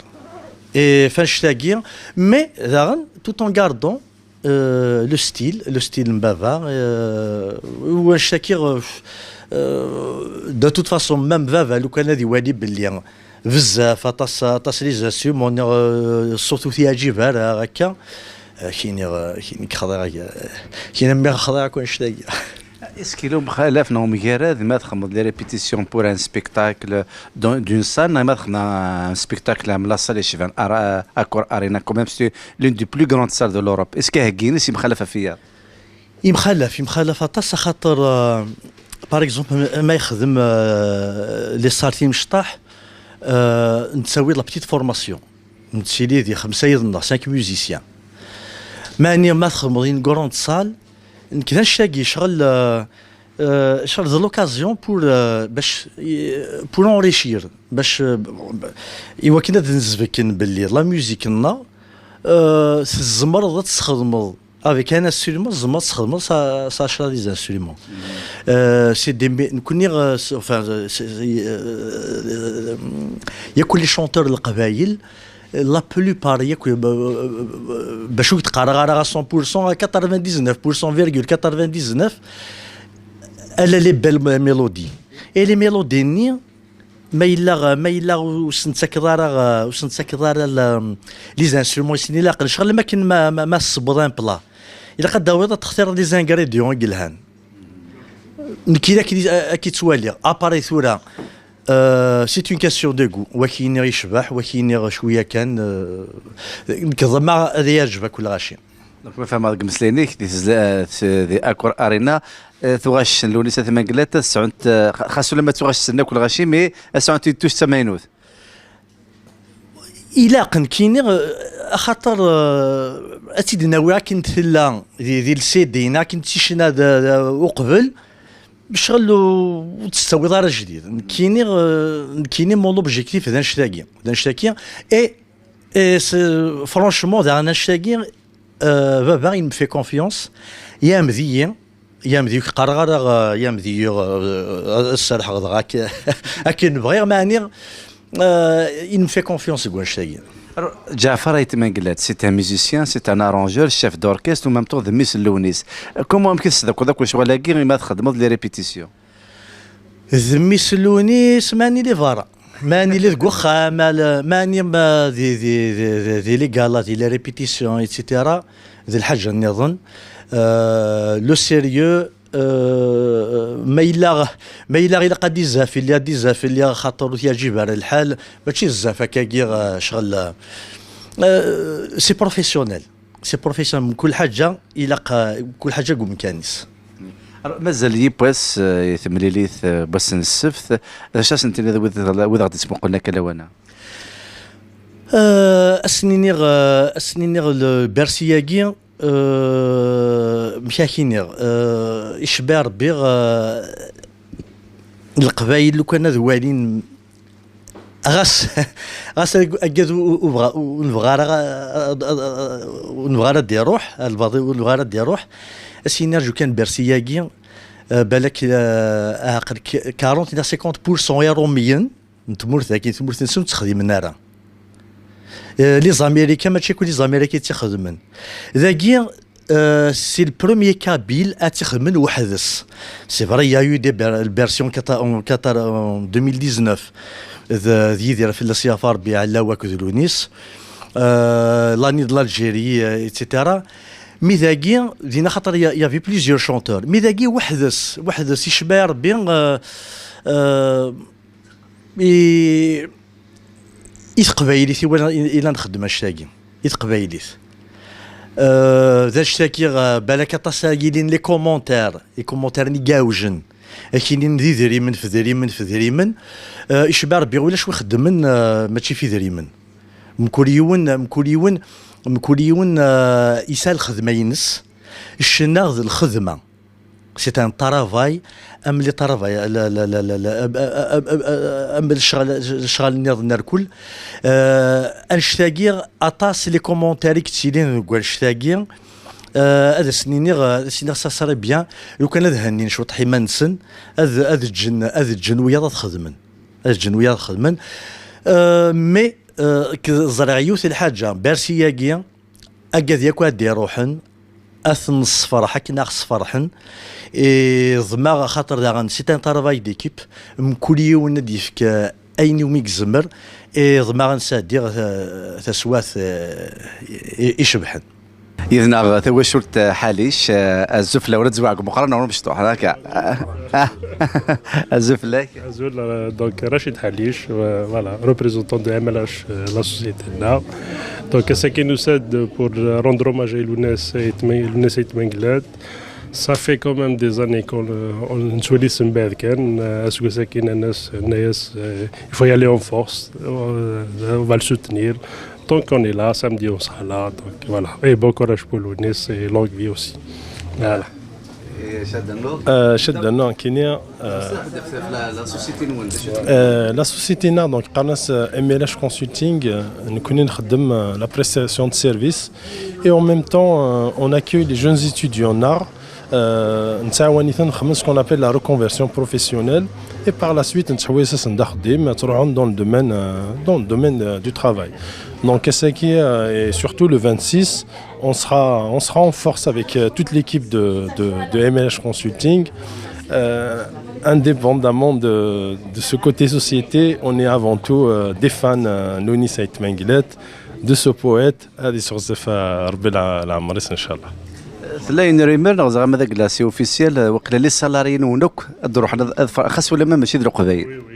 Et f annect-agi, mais daɣen, tout en gardant, euh, le style, le style n baba, euh, ou annect-agi, euh, euh, de toute façon, même baba, lukan ad iwali belli bezzaf, aṭas, aṭas les instruments, neɣ, euh, ṣṣut ur t-yeɛǧib ara, akka, euh, kini, euh, kini xḍiɣ, euh, kini mmi xḍiɣ akk annect-agi. Est-ce qu'il y a un mxalaf neɣ umgarad ma txedmeḍ les répétitions pour un spectacle dans, d'une salle, neɣ ma txedmeḍ un spectacle am la salle icban Ara-, Accor Arena, quand même, c'est l'une des plus grandes salles de l'Europe. Est-ce que heggin-as imxalaf ɣef wiyaḍ? Imxalaf, imxalaf aṭas, axaṭer, euh, par exemple, ma yexdem, euh, les salles timecṭaḥ, euh, nettawi la petite formation. Nettili di xemsa yid-nneɣ, cinq musiciens. Meɛni ma txedmeḍ une grande salle, nekk d annect-agi, ccɣel, euh, euh, ccɣel d l'occasion pour, euh, bac, euh, pour enrichir, bac, euh, i wakken ad nzebken belli la musique-nneɣ, euh, tzemreḍ ad tt-txedmeḍ avec un instrument, tzemreḍ ad tt-txedmeḍ s, s ɛecra des instruments. Euh, c'est des mé-, nekkni, euh, c'est, enfin, euh, c'est, euh, euh, yakk les chanteurs n Leqbayel, la plupart, yakk, euh, bac ur k-d-qqareɣ ara à cent pour cent, à quatre-vingt-dix-neuf pour cent virgule quatre-vingt-dix-neuf, elle a les belles mélodies. Et les mélodies-nni, ma yella, ma yella ur sen-tettakeḍ ara, ur sen-tettakeḍ ara la, les instruments i sen-ilaqen, ccɣel am akken ma, ma, ma tsewweḍ un plat, ilaq ad d-tawiḍ, ad textireḍ les ingrédients i yelhan. Nekk i, ad k-, ad k-ttwaliɣ. Appareil tura, euh, c'est une question de goût. Wak yini yecbeḥ, wak yini cwiya kan, euh, nekk ḍemmeɛ ad yeɛjeb akk lɣaci. Donc, ma fehmeɣ deg umeslay-nnek, di tezla-, di Accor Arena, eh, tuɣac n Lewnis At Mengellat ad sɛunt, eh, xa-, xas ulamma d tuɣac-nsen akk lɣaci, mais ad sɛunt une touche d tamaynut. Ilaq, nekkini, eh, axaṭer, eh, ad tt-id-nawi akken tella di, di le C D, neɣ akken tt-icna d, d, uqbel, ccɣel ur, ur tt-tettawiḍ ara ajdid. Nekkini, eh, nekkini, mon objectif d annect-agi, d annect-agi, et, et c'est, franchement, d annect-agi, euh, baba, il me fait confiance, yamdi-yi, yamdi ur k-qqareɣ ara, euh, yamdi-yi, euh, ad serḥeɣ dɣa ak-, akken bɣiɣ, meɛni, euh, il me fait confiance deg wannect-agi. Alors, Ǧaɛfar Ayt Mengellat, c'est un musicien, c'est un arrangeur, chef d'orchestre, en même temps, d mmi-s n Lewnis. Comment, amek i tesdakkleḍ akk lecɣal-agi, imi txeddmeḍ les répétitions? D mmi-s n Lewnis, meɛni li berra. Meɛni li deg uxxam, ala, meɛni ma di, di, di, di, di les galas, di les répétitions, et cetera. D lḥaǧa nniḍen. Euh, le sérieux, euh, ma yella, ma yella ilaq ad d-izzaf fell-i, ad d-izzaf fell-i, xaṭer ur t-yeɛǧib ara lḥal, mačči d zzaf akkagi, euh, ccɣel, euh, c'est professionnel. C'est professionnel. Mkul ḥaǧa ilaq, euh, mkul ḥaǧa deg umkan-is. Alors, mazal yiwwas, euh, i temlilit, euh, n wass n ssebt, d acu ad sen-tiniḍ wid, wid aɣ-d-ittmuqulen akka lawan-a? Euh, ad sen-iniɣ, euh, ad sen-iniɣ le Bercy-agi, euh, amek ad ak-iniɣ, euh, icebba Rebbi, euh, Leqbayel lukan ad walin, ɣas, ɣas ag-, agad u-, u-, ubɣa-, u-, ur nebɣa ara, a-, a-, a-, ur nebɣa ara ad d-iruḥ, lbaḍi ur nebɣa ara ad d-iruḥ, ad s-yini rju kan Bercy-agi, euh, balak, euh, aɛqel k-, quarante neɣ cinquante pour cent Iṛumyen n tmurt-agi, tmurt-nsen ur tt-xdimen ara. Euh, les Américains, mačči akk les Américains i tt-ixedmen. Dagi, euh, c'est le premier Kabyle ad tt-ixedmen weḥd-s. C'est vrai, il y a eu des ber-, versions en Qatar, en Qatar en deux mille dix-neuf. D, d Yidir Fellas Yafa Rebbi Ɛella akked Lewnis. Euh, l'année de l'Algérie, euh, et cetera. Mi dagi, dina xaṭer, il y a-, il y avait plusieurs chanteurs. Mi dagi, weḥd-s, weḥd-s, icebba Rebbi, euh, euh, i, i teqbaylit i wala, i, i la nxeddem annect-agi, i teqbaylit. Euh, d anect-agi, euh, balak aṭas ara yilin les commentaires, les commentaires-nni iɛewjen. Ad k-inin d idrimen, f idrimen, f idrimen. Euh, icba Rebbi ulac wi xeddmen, euh, mačči f idrimen. Mkul yiwen, mkul yiwen, mkul yiwen, euh, yesɛa lxedma-ines. Ccna d lxedma. C'est un travail, am les travail, la, la, la, la, la, am, am, am, am, am lecɣal, lecɣal nniḍen irkul. Euh, anect-agi, aṭas les commentaires i yettilin deg wanect-agi. Euh, ad asen-iniɣ, ad asen-iniɣ ça serait bien, lukan ad hennin cwiṭ iman-nsen, ad, ad ǧǧen, ad ǧǧen wiyaḍ ad xedmen. Ad ǧǧen wiyaḍ ad xedmen. Euh, mais, euh, k-, ẓriɣ yiwet n lḥaǧa, Bercy-agi, agad yakk ad d-iruḥen, ad ten-nessefreḥ akken ad ɣ-sferḥen. Iḍmeɣ axaṭer daɣen c'est un travail d'équipe, mkul yiwen ad d-yefk, eh, ayen iwumi yezmer. Iḍmeɣ ad nesɛeddi, eh, taswiɛt, eh, i-, icebḥen. Yid-neɣ tawacult, eh, Ḥalic, eh, azul fell-awen, ad zwiɣ deg umeqqran neɣ mecṭuḥ, akka. Azul fell-ak. Azul, euh, donc Rachid Ḥalic, euh, voilà, représentant de M L H, euh, la société-nneɣ. Donc, ass-agi nusa-d pour rendre hommage à Lewnis Ayt Mengellat. Ça fait quand même des années qu'on le, on, nettwali-t mebɛid kan, euh, aseggas-agi nnan-as, nnan-as, euh, il faut y aller en force, euh, on va le soutenir. Donc on est là, samedi on sera là, donc voilà. Et bon courage pour Lewnis et longue vie aussi. Voilà. Et Chad Dano. Euh, Chad Dano, Kenya. Euh, la, la société-nneɣ, donc, qqaren-as, euh, M L H Consulting, euh, nekkni nxeddem, euh, la prestation de service. Et en même temps, euh, on accueille les jeunes étudiants en art. Euh, nettɛawan-iten, nxeddem ce qu'on appelle la reconversion professionnelle. Et par la suite, nettḥewwis-asen-d axeddim, ttruḥun dans le domaine, euh, dans le domaine, euh, du travail. Donc, ass-agi, euh, et surtout le vingt-six, on sera, on sera en force avec, euh, toute l'équipe de, de, de M L H Consulting. Euh, indépendamment de, de ce côté société, on est avant tout, euh, des fans, euh, Lewnis Ayt Mengellat, de ce poète, ad yesseɣzef, euh, Rebbi la, leɛmer-is, inchallah. Tella une rumeur, neɣ ẓriɣ ma d agla-s, c'est officiel, euh, waqila les salariés-nwen akk ad d-ruḥen, ad, ad, xas ulamma mačči d Leqbayel. Oui, oui.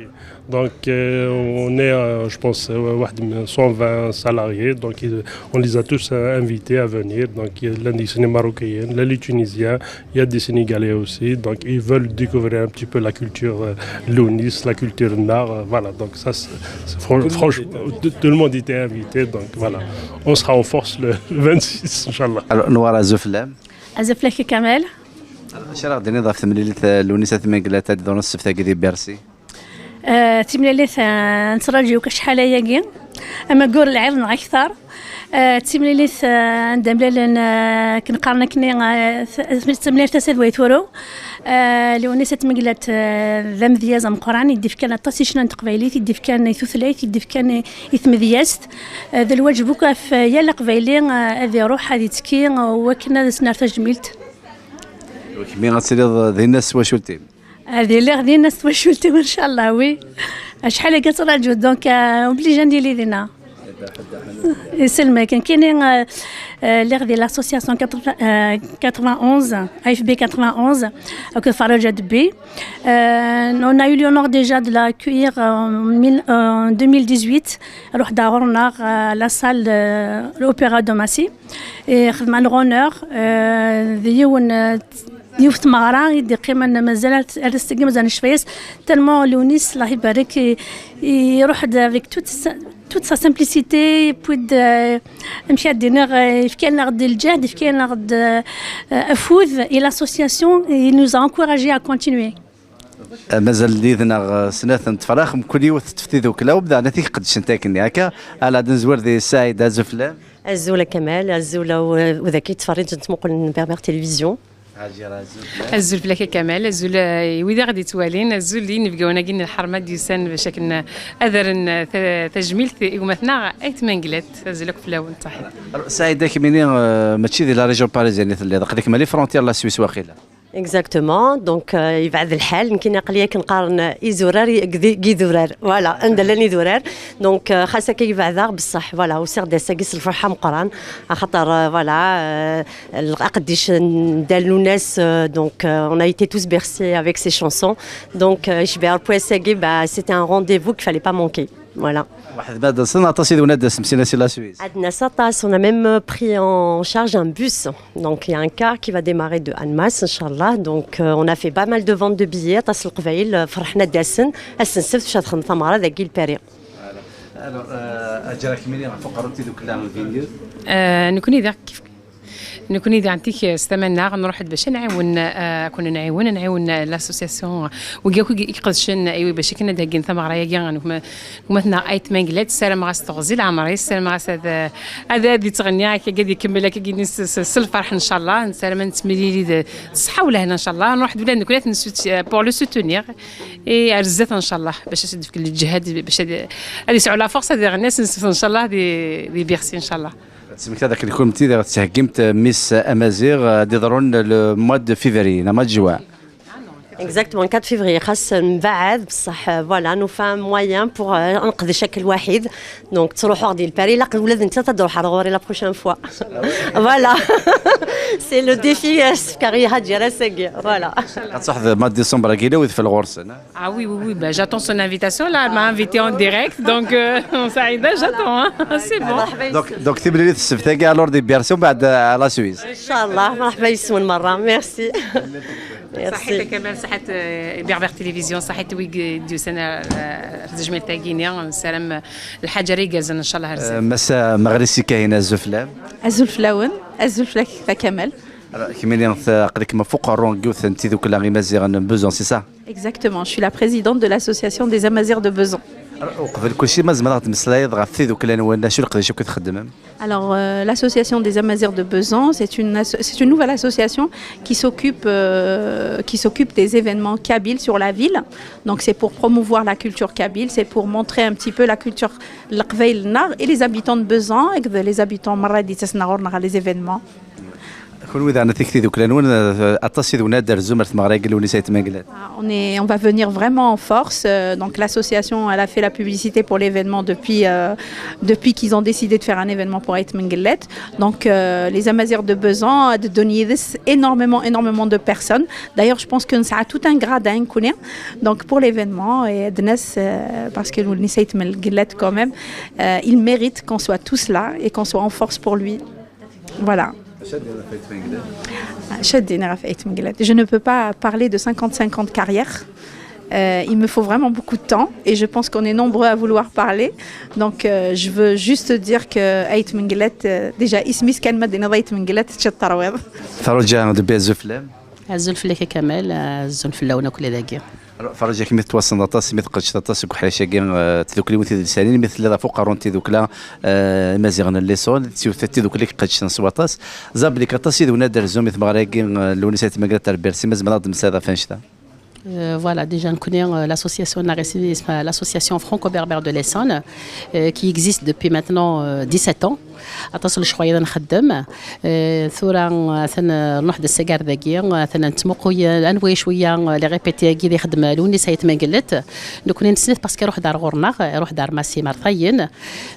Donc, euh, on est, euh, je pense, euh, واحد من cent vingt salariés. Donc, ils, on les a tous, euh, invités à venir. Donc, il y a les Marocains, il y a les Tunisiens, il y a des Sénégalais aussi. Donc, ils veulent découvrir un petit peu la culture, euh, Lewnis, la culture Nar. Euh, voilà, donc ça, c'est, c'est fran-, franchement, tout, tout le monde était invité. Donc, voilà, on sera en force le, le vingt-six, Inch'Allah. Alors, Noura, azul fell-am. Azul fell-ak a Kamal. Acu ara ɣ-d-tiniḍ ɣef temlilit, euh, Lewnis Ayt Mengellat ad d-iḍrun ssebt-agi di Bercy? Eh, timlilit, eh, nettraǧu akk acḥal ayagi, amagur lɛid neɣ akter. Eh, d timlilit, eh, anda mlalen, eh, akken qqaren akkenni, eh, t-, t-, tamlilt tasa d way turu. Eh, Lewnis Ayt Mengellat, eh, d amedyaz ameqqran, i d-ifkan aṭas i ccna n teqbaylit, i d-ifkan i tutlayt, i d-ifkan i, i tmedyazt. Eh, d lwaǧeb akk ɣef yal aqbayli, eh, ad iruḥ, ad ittekki, eh, wakken ad as-nerr tajmilt. Kemmi ad tiliḍ dinna s twacult-im? Ad iliɣ dinna s twacult-iw, inchallah, oui. Acḥal akka ttraǧu, donc, euh, obligé ad nili dinna. Iselmek, nekkini, euh, euh, lliɣ di l'association quatre-vingts, euh, quatre-vingt-onze, A F B quatre-vingt-onze, akked Farouja Debbi. Euh, on a eu l'honneur déjà de l'accueillir en mille, euh, en deux mille dix-huit. Ruḥ-d ɣur-neɣ, euh, la salle de l'opéra de Massy. Et xedmeɣ l'honneur, euh, d yiwen, euh, yiwet tmeɣra i d-iqqimen mazal ar, ar ass-agi mazal necfa-yas, tellement Lewnis, Allah ibarek, i, iruḥ-d avec toute sa, toute sa simplicité, puis de, euh, amek ad d-iniɣ, euh, yefka-aneɣ-d lǧehd, yefka-aneɣ-d, euh, afud, et l'association, il nous a encouragés à continuer. Euh, mazal yid-neɣ, euh, snat n tefrax, mkul yiwet teṭṭef tidukla, u daɣen ad t-id-qeddcent akkenni. Akka, ala ad nezwer di Saɛid, azul fell-am. Azul a Kamal, azul a w-, wid akka yettferriǧen, ttmuqulen Berbère Télévision. Azul fell-ak a Kamal, azul, eh, i wid i ɣ-d-yettwalin, azul i yinebgawen-agi n lḥerma d-yusan bac akken ad rren, eh, ta-, tajmilt i gma-tneɣ Ayt Mengellat, azul akk fell-awen, ṣaḥit. Alors, Saɛid, ad k-iniɣ, eh, mačči di la région parisienne i telliḍ, aql-ik ma les frontières la Suisse waqila. Exactement, donc, euh, yebɛed lḥal, nekkini aql-i akken qqaren izurar i-, deg, deg idurar, voilà, anda llan idurar. Donc, euh, xas akka yebɛed-aɣ, bessaḥ, voilà, usiɣ-d ass-agi s lferḥ ameqqran, axaṭer, euh, voilà, euh, aqeddic n Dda Lwennas, euh, donc, euh, on a été tous bercés avec ses chansons. Donc, euh, icbeɛ Rebbi ass-agi, bah, c'était un rendez-vous qu'il fallait pas manquer. Voilà. Waḥed ma d-asen aṭas i d-wen ad d-asemsin si la Suisse. Adnas aṭas, on a même pris en charge un bus. Donc il y a un car qui va démarrer de Annemasse, Inch'Allah. Donc euh, on a fait pas mal de ventes de billets, aṭas n Leqbayel, euh, ferḥen ad d-asen, ass n ssebt, ad xedmen tameɣra dagi le Paris. Alors, euh, Hajara, kemmini ɣef uqerru n tidukla n Vigneux. Euh, nekkni diɣ kif nekkni diɣ antik s tama-nneɣ nruḥ-d bac ad nɛiwen, euh, ad ken-nɛiwen, ad nɛiwen l'association wigi akk i iqedcen, aywa, bac akken ad d-heggin tameɣra-agi n gma-tneɣ Ayt Mengellat. Ssarameɣ-as teɣzi leɛmer-is, ssarameɣ-as ad, ad, ad yettɣenni akka, ad ikemmel akka s, s, s lferḥ, ncallah. Nessaram ad nettemlili d ṣṣeḥḥa u lehna, ncallah. Nruḥ-d ula d nekkni ad t-nessut-, pour le soutenir. Et ar zdat, ncallah, bac ad s-d-fk lǧehd, bac ad, ad yesɛu la force ad iɣenni ass n ssebt, ncallah, di, di Bercy, ncallah. Tesmekta dakken kunemti daɣ tettheggimt Miss Amaziɣ, euh, ad d-iḍrun le mois de février, neɣ mois de juin. Exactement, quatre février, xas mbaɛd, bṣaḥ, euh, voilà, nufa moyen pour euh, ad neqdec akka lwaḥid. Donc ttruḥuɣ di Paris, ilaq ula d nettat ad d-truḥ ar ɣur-i la prochaine fois. Voilà. C'est le défi, euh, s-fkeɣ i Hajara sagi. Voilà. Ad truḥeḍ mois de décembre-agi, la, u tfel ɣur-sen, hein? Ah oui, oui, oui, bah, j'attends son invitation. Là, elle m'a invité en direct. Donc, euh, Saïda, j'attends, hein. C'est bon. Donc, donc timlilit ssebt-agi, alors, di Bercy, mbaɛd, euh, à la Suisse. Inchallah, مرحبا يسون مرة. Merci. صحيت كمال، صحيت، آه، Berbère Télévision، صحيت ويك ديوسنا، آه، في زجمال تاكينيا، نسلم الحاجة ريقازن إن شاء الله. Euh, هرزة. Massa Meɣrisi Kahina, azul fell-am. Azul fell-awen, azul fell-ak a Kamal. Alors, kemmini aql-ikem ɣef uqerru n yiwet n tidukla Imaziɣen n Bezan, c'est ça? Exactement, je suis la présidente de l'association des Amazirs de Bezan. Alors, uqbel kulci, ma tzemreḍ ad d-temmeslayeḍ ɣef tidukla-nwen, acu leqdic akk i txeddmem? Alors, euh, l'association des Amazirs de Bezan, c'est une, asso- c'est une nouvelle association qui s'occupe, euh, qui s'occupe des événements kabyles sur la ville. Donc, c'est pour promouvoir la culture kabyle, c'est pour montrer un petit peu la culture leqbayel-nneɣ et les habitants de Bezan, et les habitants merra d-yettasnaɣur les événements. Kunwi daɣen, atik tidukla-nwen, euh, aṭas i d-wen ad d-terzum ar tmeɣra-agi n Lewnis Ayt Mengellat. Ah, on est, on va venir vraiment en force. Euh, donc l'association, elle a fait la publicité pour l'événement depuis, euh, depuis qu'ils ont décidé de faire un événement pour Ayt Mengellat. Donc euh, les Amazirs de Bezan, euh, de Donidis, énormément, énormément de personnes. D'ailleurs, je pense que ça a tout un gradin, qu'on est. Donc pour l'événement, et Dnes, euh, parce que Lewnis Ayt Mengellat quand même, euh, il mérite qu'on soit tous là et qu'on soit en force pour lui. Voilà. Acu ara d-tiniḍ ɣef Ayt Mengellat? Je ne peux pas parler de cinquante cinquante carrière. Euh, il me faut vraiment beaucoup de temps et je pense qu'on est nombreux à vouloir parler. Donc euh, je veux juste dire que Ayt Mengellat, euh, déjà, isem-is kan ma d-tiniḍ Ayt Mengellat, teččiḍ terwiḍ. Ferruǧa Debbi, azul fell-am. Azul fell-ak a Kamal, azul fell-awen akk dagi. Alors, Ferruǧa, kemmini tettwassneḍ aṭas, imi teqqedceḍ aṭas deg uḥric-agi, euh, tidukliwin tidelsanin, imi telliḍ ɣef uqerru n tidukla, euh, Imaziɣen n Lisson, d tiwet tidukli i iqedcen s waṭas. Ẓablik aṭas i d-wen ad d-terzum i tmeɣra-agi, euh, Lewnis Ayt Mengellat ar Bercy, ma tzemreḍ ad d-temmeslayeḍ ɣef annect-a. Euh, voilà, déjà, nekkni, euh, l'association n Aris, l'association franco-berbère de l'Essonne, euh, qui existe depuis maintenant, euh, dix-sept ans. Aṭas n lecɣal i nxeddem. Euh, tura, euh, atan, euh, nruḥ d asagar dagi, euh, atan nettmuqul, euh, anwa cwiya, euh, les répétés-agi i ixeddem Lewnis Ayt Mengellat. Nekkni nesnet parce que iruḥ-d ar ɣur-neɣ, iruḥ-d ar Massi Martayen.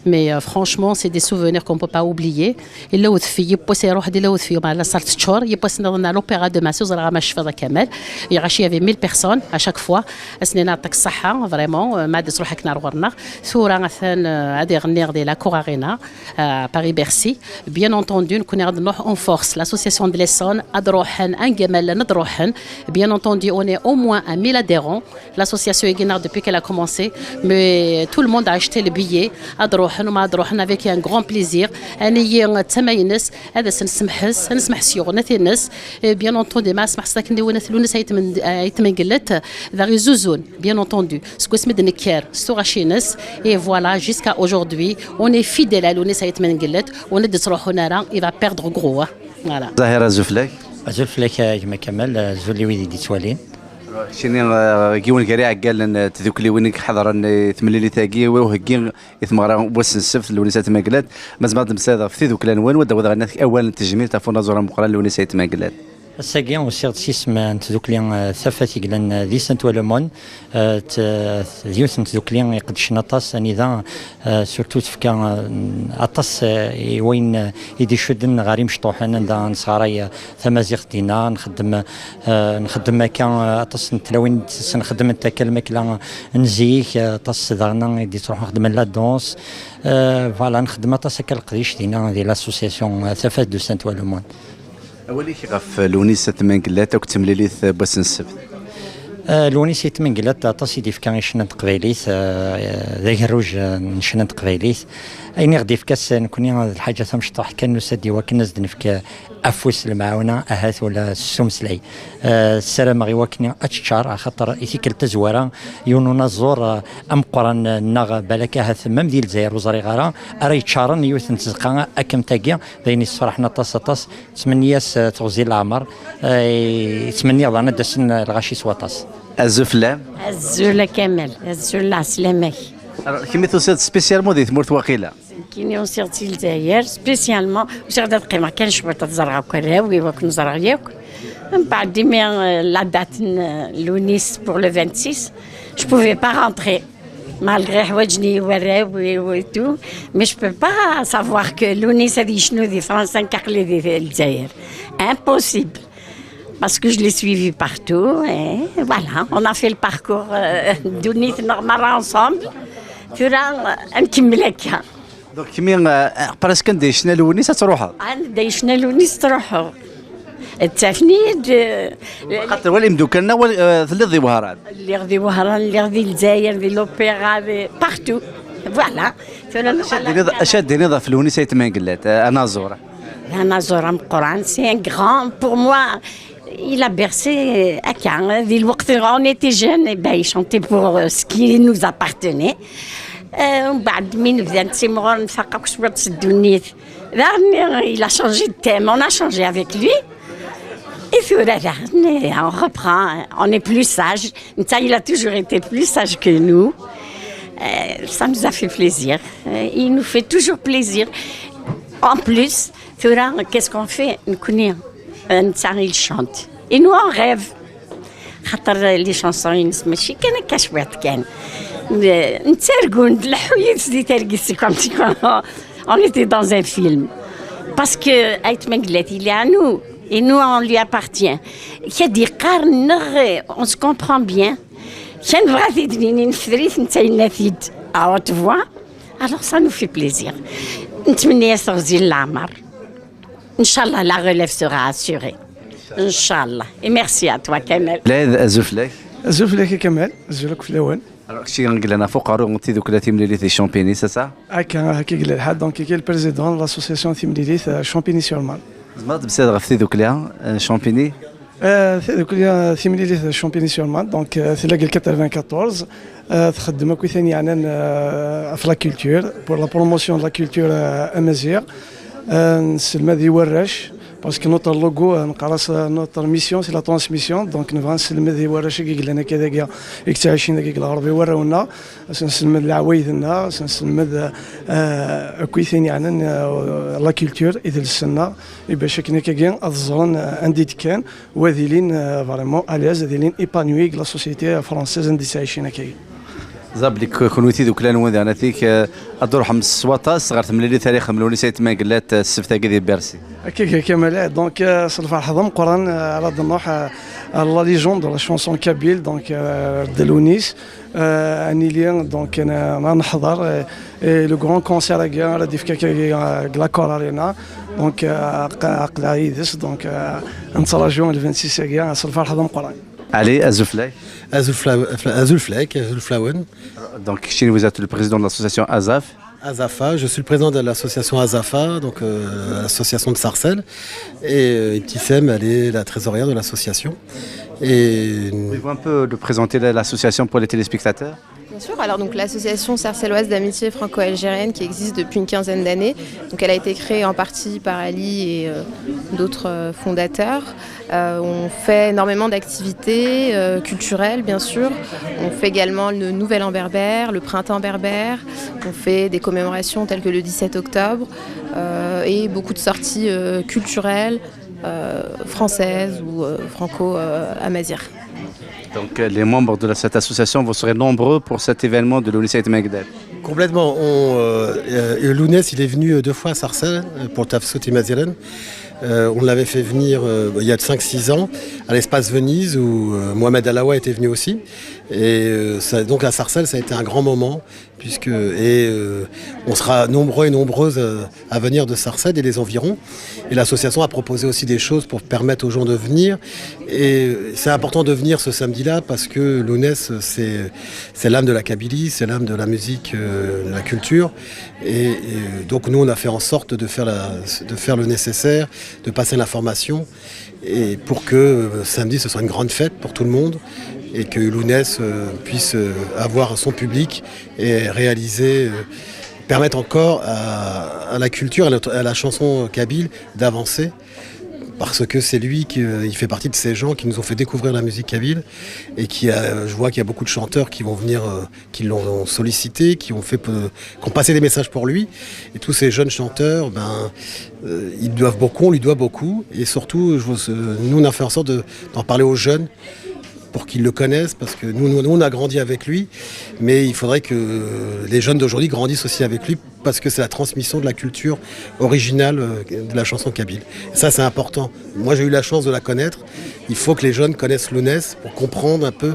Mais, euh, franchement, c'est des souvenirs qu'on peut pas oublier. Illa udfi, yiwwas iruḥ-d, illa udfi, ma la salle teččur, yiwwas nniḍen à l'Opéra de Massy, ur ẓriɣ ma tecfiḍ a Kamal. Yeɣac, il y avait mille personnes à chaque fois. Ass-nni-a, yeɛṭik ṣṣeḥḥa, vraiment, euh, ma ad tṛuḥ akken ar ɣur-neɣ. Tura atan, euh, ad iɣenni di la Cour Arena, euh, Paris Bercy. Bien entendu, nekkni ad nṛuḥ en force, l'association de l'Essonne, ad ṛuḥen, angamal ad ṛuḥen. Bien entendu, on est au moins à mille adhérents. L'association est depuis qu'elle a commencé, mais tout le monde a acheté le billet. Ad ṛuḥen, ma ad ṛuḥen avec un grand plaisir. Ad nili d tama-ines, ad as-nsemḥes, ad nesmeḥ s yiɣnaten-ines. Et bien entendu, ma smeḥseɣ akken d yiwen Lewnis Ayt Men-, Ayt Mengellat, d aɣ-izuzun, bien entendu. Seg wasmi d-nekker s tuɣac-ines, et voilà, jusqu'à aujourd'hui, on est fidèle à Lewnis Ayt Mengellat, on est d-ttruḥun ara, il va perdre gros, hein. Voilà. Zahir, azul fell-ak. Azul fell-ak a gma Kamal, azul i wid i d-yettwalin. Keččini, euh, yiwen gar iɛeggalen n tdukliwin i iḥeḍren i temlilit-agi, i uheggi i tmeɣra n wass n ssebt n Lewnis Ayt Mengellat, ma tzemreḍ ad d-temmeslayeḍ ɣef tidukla-nwen, u ad d-tawiḍ ɣer awal n tejmilt ɣef unaẓur ameqqran Lewnis Ayt Mengellat. Ass-agi usiɣ-d s isem n tdukli, eh, Tafat i yellan, eh, di Saint-Ouen-l'Aumône. Eh, t-, d yiwet n tdukli iqeddcen aṭas, anida, eh, surtout tefka, eh, aṭas, eh, i wayen, eh, i d-icudden ɣer imecṭuḥen, anda nesɣaray, eh, tamaziɣt dinna, nxeddem, eh, nxeddem akka, eh, aṭas n tlawin s-, nxeddment akka lmakla n zik, eh, aṭas daɣen i d-yettruḥun xeddmen la danse. Eh, voilà, nxeddem aṭas akka leqdic dinna di l'association, eh, Tafat de Saint-Ouen-l'Aumône. Awal-ik ɣef Lewnis At Mengellat akked temlilit n wass n ssebt? Eh, Lewnis At Mengellat aṭas i d-ifka i ccna n teqbaylit, eh, d agerruj, eh, n ccna n teqbaylit. Ayen i ɣ-d-ifka ass-a nekkni d lḥaǧa tamecṭuḥt kan, nusa-d i wakken ad s-d-nefk afus n lemɛawna, ahat ula s umeslay. Eh, ssarameɣ i wakken ad teččar, axaṭer i tikkelt tazwara yiwen unaẓur, eh, ameqqran, eh, neɣ balak ahat mam di Lezzayer ur ẓriɣ ara, ara yeččaren yiwet n tzeqqa akken tagi, d ayen yessefraḥen aṭas, aṭas. Ttmenni-as, eh, teɣzi n leɛmer, eh, ttmenniɣ daɣen ad d-asen lɣaci s waṭas. Azul fell-am. Azul a Kamal, azul lɛeslama-k. Alors, kemm i tusiḍ spécialement di tmurt waqila? Nekkini usiɣ-d si Lezzayer, spécialement, usiɣ-d ad qqimeɣ kan cwiṭ ad ẓreɣ akk arraw, i wakken ẓreɣ yakk. Mbeɛd imi, eh, la date n, eh, Lewnis pour le vingt-six, je pouvais pas rentrer. Malgré ḥwaǧen-iyi warraw et, et tout, mais je peux pas savoir que Lewnis ad yecnu di Fransa, nekk aql-i di Lezzayer. Impossible. Parce que je l'ai suivi partout, et voilà, on a fait le parcours, euh, ddunit-nneɣ merra ensemble. Tura, euh, ad nkemmel akka. Donc, kemm, euh, presque anda yecna Lewnis ad truḥeḍ? Anda yecna Lewnis truḥeḍ. Ttafni-d, euh, xaṭer wali imeddukal-nneɣ, wali, euh, telliḍ di Wehran. Lliɣ di Wehran, lliɣ di Lezzayer, di l'Opéra, di partout. Voilà. Tura nuɣal. Acu ad d-tiniḍ, acu ad d-tiniḍ ɣef Lewnis At Mengellat, euh, anaẓur? Un Azor Amqouran, c'est un grand. Pour moi, il a bercé, euh, Aka, hein, di lweqt, on était jeunes, et ben, il chantait pour, euh, ce qui nous appartenait. Euh, ومن بعد من بدا نتيمغور نفاق كنت شوية تسدونيت. Là, il a changé de thème, on a changé avec lui. Et puis, là, là, on reprend, on est plus sage. Nta, il a toujours été plus sage que nous. Euh, ça nous a fait plaisir. Euh, il nous fait toujours plaisir. En plus, tura, qu'est-ce qu'on fait? Nekkni, euh, nta, il chante. Et nous, on rêve. خاطر les chansons-ines ماشي كان هكا شوية كان. نتسرقون نلحو يدس دي ترقي سي كوم سي كوم. On était dans un film. Parce que At Mengellat, il est à nous. Et nous, on lui appartient. كي دي قارن، on se comprend bien. كان بغات يدنيني نفريت نتا ينافيد. Ah, tu vois? Alors ça nous fait plaisir. نتمنى يا صغزي العمر. إن شاء الله, la relève sera assurée. إن شاء الله. Et merci à toi, Kamel. Laïd, azul fell-ak. Azul fell-ak a Kamal, azul akk fell-awen. Alors, kečči i yellan ɣef uqerru n tidukla Timlilit di Champigny, c'est ça? Akka, akka i yella lḥal. Donc, i le président de l'association Timlilit, euh, Champigny-sur-Marne. Tzemreḍ ad d-temsileḍ ɣef tidukla, euh, Champigny? Euh, tidukla Timlilit, euh, Champigny-sur-Marne, donc, euh, tella deg quatre-vingt-quatorze, euh, txeddem akk i ten yeɛnan, euh, ɣef la culture, pour la promotion de la culture, euh, amaziɣ. Euh, nesselmad i warrac, parce que notre logo, euh, neqqar-as, euh, notre mission, c'est la transmission. Donc, nebɣa nesselmed i warrac i yellan akka dagi, i yettɛicin dagi deg lɣerb, i warraw-nneɣ, ad sen-nesselmed leɛwayed-nneɣ, ad sen-nesselmed, euh, akk i ten yeɛnan, euh, la culture, idles-nneɣ, i bac akken akkagi ad ẓren, euh, anda i d-kkan, u ad ilin, euh, vraiment à l'aise, ad ilin épanouis deg la société française anda i ttɛicin akkagi. Ẓer belli k-, kunwi tidukla-nwen daɣen atik, eh, ad d-truḥem s waṭas ɣer temlilit ara ixedmen Lewnis At Mengellat, eh, ssebt-agi di Bercy. Akka, akka, Kamal, eh, donc, eh, s lferḥ d ameqqran, eh, ara d-nruḥ, eh, à la légende de la chanson kabyle, donc, eh, de Lewnis, eh, ad nili, donc, eh, ad neḥḍer, eh, eh, le grand concert-agi ara d-ifk akka, eh, deg l'Accor Arena, donc, eh, aq-, aql-aɣ yid-s, donc, eh, ad nettraǧu le vingt-six-agi, eh, s lferḥ d ameqqran. Ali, azul fell-ak. Azul fell-, fell-, azul fell-ak, azul fell-awen. Donc, keččini, vous êtes le président de l'association AZAF. AZAFA, je suis le président de l'association AZAFA, donc, euh, association de Sarcelles. Et, euh, Ibtissem, elle est la trésorière de l'association. Et pouvez-vous un peu de présenter la, l'association pour les téléspectateurs ? Bien sûr, alors donc l'association sarcelloise d'amitié franco-algérienne qui existe depuis une quinzaine d'années. Donc elle a été créée en partie par Ali et, euh, d'autres, euh, fondateurs. Euh, on fait énormément d'activités, euh, culturelles, bien sûr. On fait également le Nouvel An berbère, le Printemps berbère. On fait des commémorations telles que le dix-sept octobre, euh, et beaucoup de sorties, euh, culturelles, euh, française ou euh, franco-amazigh. Donc euh, les membres de cette association, vous serez nombreux pour cet événement de Lounès Ayt Mengellat. Complètement. On, euh, euh, Lounès, il est venu deux fois à Sarcelles euh, pour Tafsut Imaziren. Euh, on l'avait fait venir euh, il y a cinq six ans à l'espace Venise où euh, Mohamed Alaoua était venu aussi. Et euh, ça, donc à Sarcelles, ça a été un grand moment puisque et euh, on sera nombreux et nombreuses euh, à venir de Sarcelles et les environs. Et l'association a proposé aussi des choses pour permettre aux gens de venir. Et c'est important de venir ce samedi-là parce que Lounès, c'est l'âme de la Kabylie, c'est l'âme de la musique, euh, de la culture. Et, et, donc nous, on a fait en sorte de faire, la, de faire le nécessaire, de passer l'information, et pour que euh, samedi, ce soit une grande fête pour tout le monde, et que Lounès euh, puisse euh, avoir son public et réaliser, euh, permettre encore à, à la culture, à la, à la chanson kabyle d'avancer. Parce que c'est lui qui euh, il fait partie de ces gens qui nous ont fait découvrir la musique kabyle et qui a, je vois qu'il y a beaucoup de chanteurs qui vont venir, euh, qui l'ont sollicité, qui ont fait, euh, qui ont passé des messages pour lui. Et tous ces jeunes chanteurs, ben, euh, ils doivent beaucoup, on lui doit beaucoup. Et surtout, je, vous- euh, nous on a fait en sorte de- d'en parler aux jeunes pour qu'ils le connaissent, parce que nous, nous, nous, on a grandi avec lui, mais il faudrait que les jeunes d'aujourd'hui grandissent aussi avec lui, parce que c'est la transmission de la culture originale euh, de la chanson kabyle. Et ça, c'est important. Moi, j'ai eu la chance de la connaître. Il faut que les jeunes connaissent Lounès pour comprendre un peu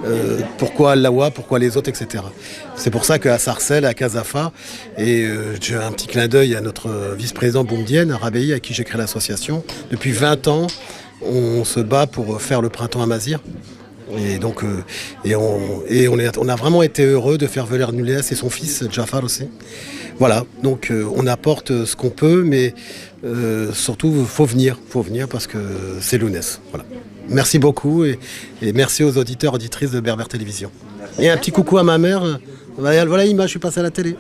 euh, pourquoi Alaoua, pourquoi les autres, et cetera. C'est pour ça qu'à Sarcelles, à Cazafa, et euh, j'ai un petit clin d'œil à notre vice-président Boumdiène, à Rabéi, à qui j'ai créé l'association. Depuis vingt ans, on se bat pour faire le printemps amazigh. Et donc, euh, et on, et on, est- on a vraiment été heureux de faire venir Lounès et son fils Jafar aussi. Voilà, donc euh, on apporte ce qu'on peut, mais euh, surtout, faut venir, faut venir parce que c'est Lounès. Voilà. Merci beaucoup et, et merci aux auditeurs, auditrices de Berbère Télévision. Et un petit coucou à ma mère. Voilà, voilà, je suis passé à la télé.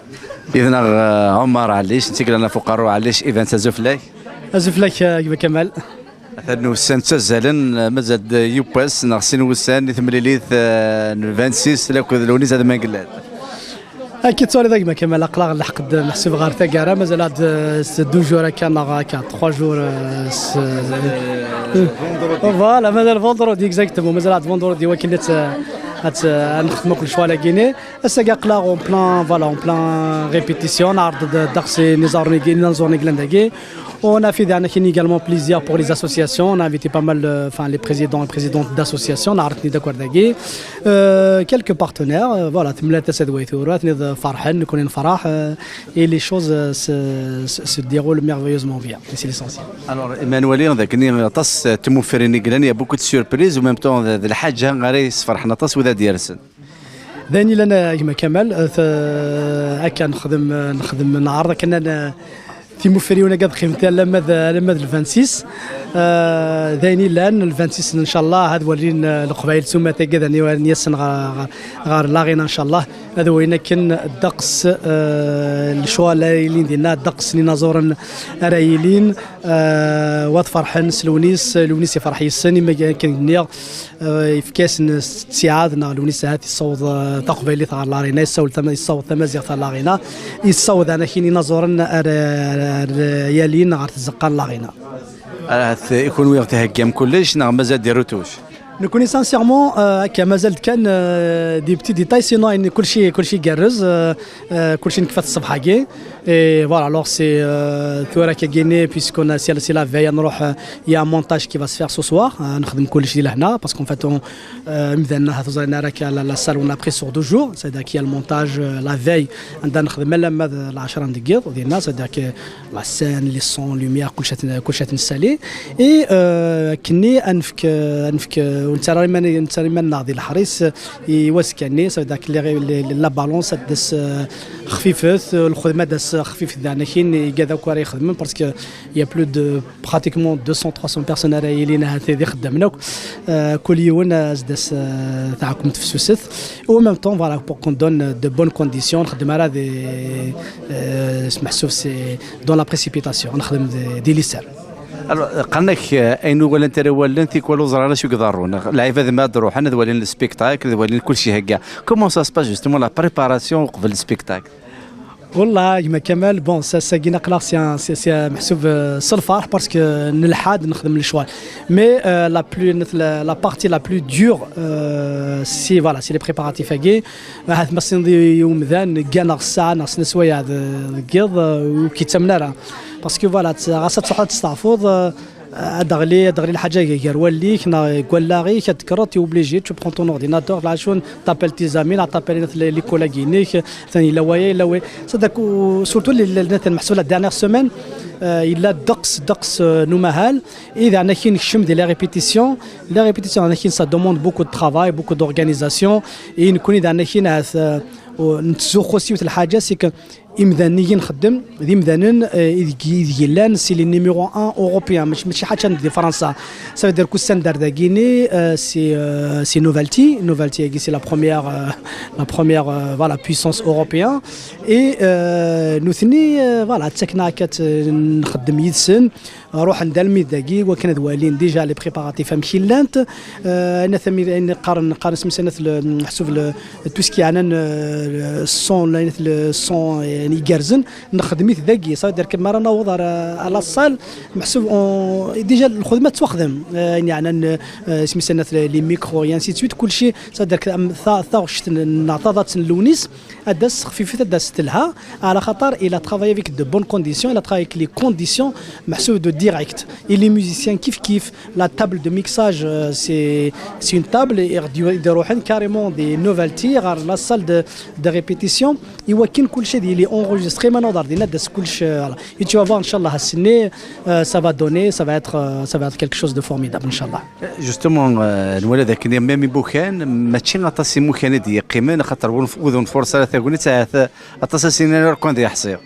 Idna Omar Alic, nti grana fuqaru Alic, Ivan Sazuflek. Azuflek, euh, Kamal. Atan ussan ttazzalen, mazal-d yiwwas neɣ sin wussan i temlilit n vingt-six akked Lounès Ayt Mengellat. Akka ttwaliḍ a gma Kamal, aql-aɣ nleḥq-d meḥsub ɣer taggara, mazal-aɣ-d s deux jours akka neɣ akka trois jours. Euh, s- euh, voilà, mazal vendredi exactement, mazal-aɣ-d vendredi wakken ad, ad, ad nexdem akk lecɣal-agi-ni. Ass-agi aql-aɣ en plein, voilà, en plein répétition, nɛerḍ-d ddeqs n yiẓuren i yellan dagi. On a fait daɣen également plaisir pour les associations. On a invité pas mal, euh, enfin, les présidents et présidentes d'associations. On a retenu d'accord dagi. Euh, quelques partenaires, euh, voilà, temlal tasa d way tura, tniḍ farḥen, nekkni nefraḥ, euh, et les choses euh, se, se, se déroulent merveilleusement bien. Et c'est l'essentiel. Alors, Emmanuel, d akken aṭas n tmuferrin i yellan, il y a beaucoup de surprises, en même temps, d d lḥaǧa ara yesferḥen aṭas wid ad d-yersen. D ayen yellan a gma Kamal, euh, t- akka nexdem, euh, nexdem, neɛreḍ akken ad n- timufriwin akka ad qqiment alamma d alamma d le vingt-six. Euh, d ayen yellan, le vingt-six ncallah ad walin euh, leqbayel s umata-agi ad n-yasen ɣer, ɣer, ɣer l'arena ncallah. Ad walin akken ddeqs euh, lecɣal ara yilin dinna, ddeqs n yinaẓuren ara yilin, euh, wa ad ferḥen s Lounès, Lounès ifreḥ yes-sen, imi akken nniɣ, euh, yefka-yasen ttiɛad neɣ Lounès ahat yessaweḍ euh, taqbaylit ɣer l'arena, yessaweḍ tama- yessaweḍ tamaziɣt ɣer l'arena, yessaweḍ anakin inaẓuren ar, ar yalin ɣer tzeqqa n l'arena. Ahat i kunwi theggam kullec neɣ mazal des retouches? Nekkni sincèrement euh, akka mazal-d kan euh, des petits détails, sinon ayen kulci kulci igerrez, euh, euh, kulci nekfa-t ṣṣbeḥ-agi. Et voilà, alors c'est euh, tura akkagini, puisqu'on a c'est c'est la veille, ad nruḥ euh, il y a un montage qui va se faire ce soir, euh, nexdem kullec di lehna, parce qu'en fait on, euh, imdanen ahat ur ẓrin ara akka la, la salle on a pris sur deux jours, c'est-à-dire qu'il y a le montage euh, la veille, anda nexdem alamma d lɛecra n deg yiḍ dinna, c'est-à-dire que la scène, les sons, lumière, kulci ad n- kulci ad t-nessali. Et euh, akkenni ad nefk ad nefk ur nettarra iman- ur nettarra iman-nneɣ di leḥris i wazekka-nni, ça veut dire que les- les- la balance ad d-tas euh, xfifet, euh, lxedma ad d-tas xfifet daɣen akin igad akk ara ixedmen, parce que il y a plus de pratiquement deux cents trois cents personnes ara yilin ahat d ixeddamen akk. Euh, kul yiwen ad d-tas euh, taɛkumt fessuset. Et en même temps, voilà, pour qu'on donne de bonnes conditions, nxeddem ara di euh, s- meḥsub c'est dans la précipitation, nxeddem di- di liser. Alors, qqaren-ak euh, ayen ur walant ara wallen, tikwal ur ẓran acu i iḍerrun. Lɛibad ma ad ruḥen ad walin le spectacle, ad walin kulci hegga. Comment ça se passe justement la préparation uqbel le spectacle? Wallah, gma Kamal, bon, ça, ça, c'est un, c'est, c'est un, محسوب, euh, c'est le فرح parce que نلحد نخدم le choix. Mais, euh, la plus, la, la partie la plus dure, euh, c'est, voilà, c'est les préparatifs. هات ما سندي يوم ذا نقانا غسان غسنا سوايع ذ-، ذ-، قيض، آه، وكي تمنارا. Parce que voilà, ت-، غاسا تروح تستعفوض، آه، آه، دغلي، دغلي الحاجة غير وليك، نا، قول لا غيك، تكرت، t'es obligé, tu prends ton ordinateur, la chaîne, t'appelles tes amis, نا، t'appelles les، les collègues, نيك، ثاني لا ويا، لا وي. صدق، و-، surtout les، les، مثلًا محسوب la dernière semaine، آه، إلا دقس، دقس، آه، نمهال. إذا أنا كي نكشم دي les répétitions، les répétitions أنا كي ça demande beaucoup de travail, beaucoup d'organisation. إي نكون إذا أنا كي نعث، آه، و-، نتزوخو سيوت الحاجة، c'est que إمدان نيجي نخدم، ذي إمدانن، آه، إذ، إذ يلان، c'est les numéro un européen، مش، ماشي حاجة عند فرنسا. Ça veut dire كل سندر داكيني، آه، c'est، آه، c'est Novelty. Novelty هاكي c'est la première، آه، la première، آه، voilà، puissance européenne. إي، آه، نوثني، آه، voilà، تسكنا كت-، نخدم يدسن. روح عند الميد داكي، وكان ذوالين déjà les préparatifs أم كيلانت. آه، أنا ثمي، أنا قارن، قارن سمسنة ال-، محسوب ال-، tout ce qui عنا، آه، الصون، لا، ال-، الصون، يعني، يقرزن، نخدميت داكي. Ça veut dire كما رانا نوض على، على الصال، محسوب، آه، déjà الخدمة تخدم. آه، يعني، عنا، آه، سمسنة les micros، et ainsi de suite، كل شيء. Ça veut dire كم-، ثا-، ثاغشت ن-، نعطى ذات اللونيس، أدس خفيفة، أدس تلها، على خاطر il a travaillé avec de bonnes conditions، il a travaillé avec les conditions محسوب de direct. Et les musiciens كيف كيف، la table de mixage, euh, c'est, c'est une table, et يديرو حين carrément des Novelty، غير la salle de, de répétition. إوا كاين كل شيء اللي enregistré، ما نظر دينا داس كل شيء، voilà. Et tu vas voir إن شاء الله هالسنة، euh, ça va donner, ça va être, euh, ça va être quelque chose de formidable إن شاء الله. Justement, euh, نولي ذاك اليوم même imukan، ماشي aṭas imukan i d-yeqqimen، خاطر ur nf-, ur nfurṣ ara tagnit، ahat aṭas asin ara ken-id-yeḥṣi.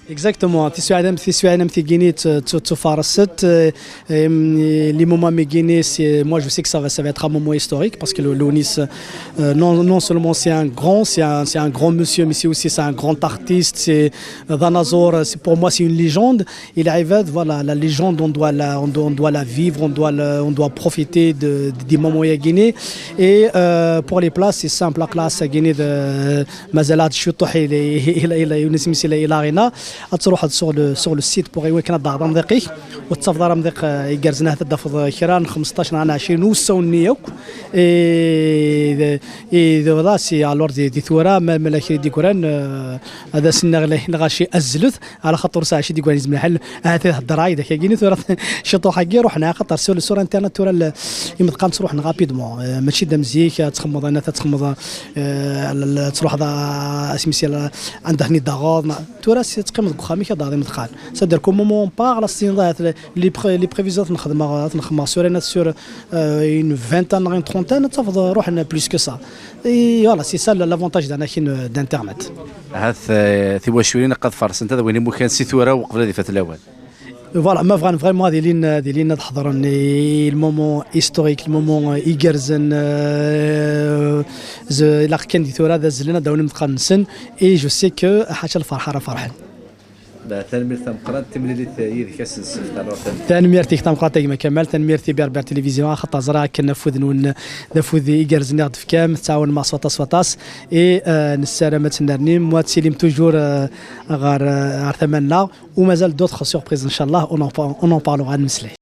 Exactement. Tiswiɛin am, tiswiɛin am tigini t-, t-, tufaṛset, euh, euh, les moments migini, c'est, moi je sais que ça va, ça va être un moment historique parce que le, le Nice, euh, non, non seulement c'est un grand, c'est un, c'est un grand monsieur, mais c'est aussi c'est un grand artiste, c'est, euh, Danazour, c'est, pour moi c'est une légende. Et les Ibad, voilà, la légende, on doit la, on doit, on doit la vivre, on doit la, on doit profiter de, de, des moments à Guinée. Et, euh, pour les places, c'est simple, la classe à Guinée de, مازال هاد الشطوح إلى، إلى، إلى يونس ميسي إلى، إلى أرينا. تروح sur le، sur le site pour يوي كان الدار مضيقي. وتصفض راه مضيق، آه، يقرزنا هذا دافض كران خمسطاش نعنا عشرين وساوني يوك. إي، إي، voilà, c'est alors دي، دي ثورة، ما، ما لا كري دي كوران، آه، هذا سنة غلا-، لغاشي أزلث. على خاطر ساعة شي ديكوان يزم الحل، آه، تهدر هاي داك، كاين ثورة شي طوحة كي روحنا، خاطر sur، sur internet ثورة ال-، يمدقان تروح rapidement، آه، ماشي دا مزيك، آه، تخمض أنا، تخمض، آه، ال-، ال-، تروح دا، اسمي سي ال-، عندها هني داغوض، ثورة سي تقيم دك خامي كي داغي مدخل. C'est-à-dire qu'au moment on part، لا سين ضاعت ال-، les pré-، les prévisions نخدمها، نخدمها sur، أنا sur، آه، une vingtaine، une trentaine، تفضل روحنا plus que ça. Et voilà, c'est ça l'avantage d'un، كاين، d'internet. هاث، آه، ثي واشورين قد فرسنت هذا وين مكان سي ثورة وقبل هذه فات الأول. Voilà, ma vraiment, vraiment, des lignes, des lignes de حضرن، et le moment historique, le moment, euh, يقرزن، euh, ز-، إلا كان دي ثورة ذا زلنا داون متقنسن، et je sais que حاجة الفرحة راه فرحان. لا، تنميرت تمقرانت تمليليت يدك أسنسف، تنميرت. Tanemmirt-ik tameqqrant a gma Kamal, tanemmirt i Berbère Télévision, axaṭer ẓriɣ akken afud-nwen d afud igerrzen i ɣ-d-tefkam, tettɛawanem-aɣ s waṭas s waṭas, et, euh, nessaram ad tennernim, wa ad tilim toujours, euh, ɣer, euh, ɣer tama-nneɣ, u mazal d'autres surprises, ncallah, on en par-, on en parlera, ad nemmeslay.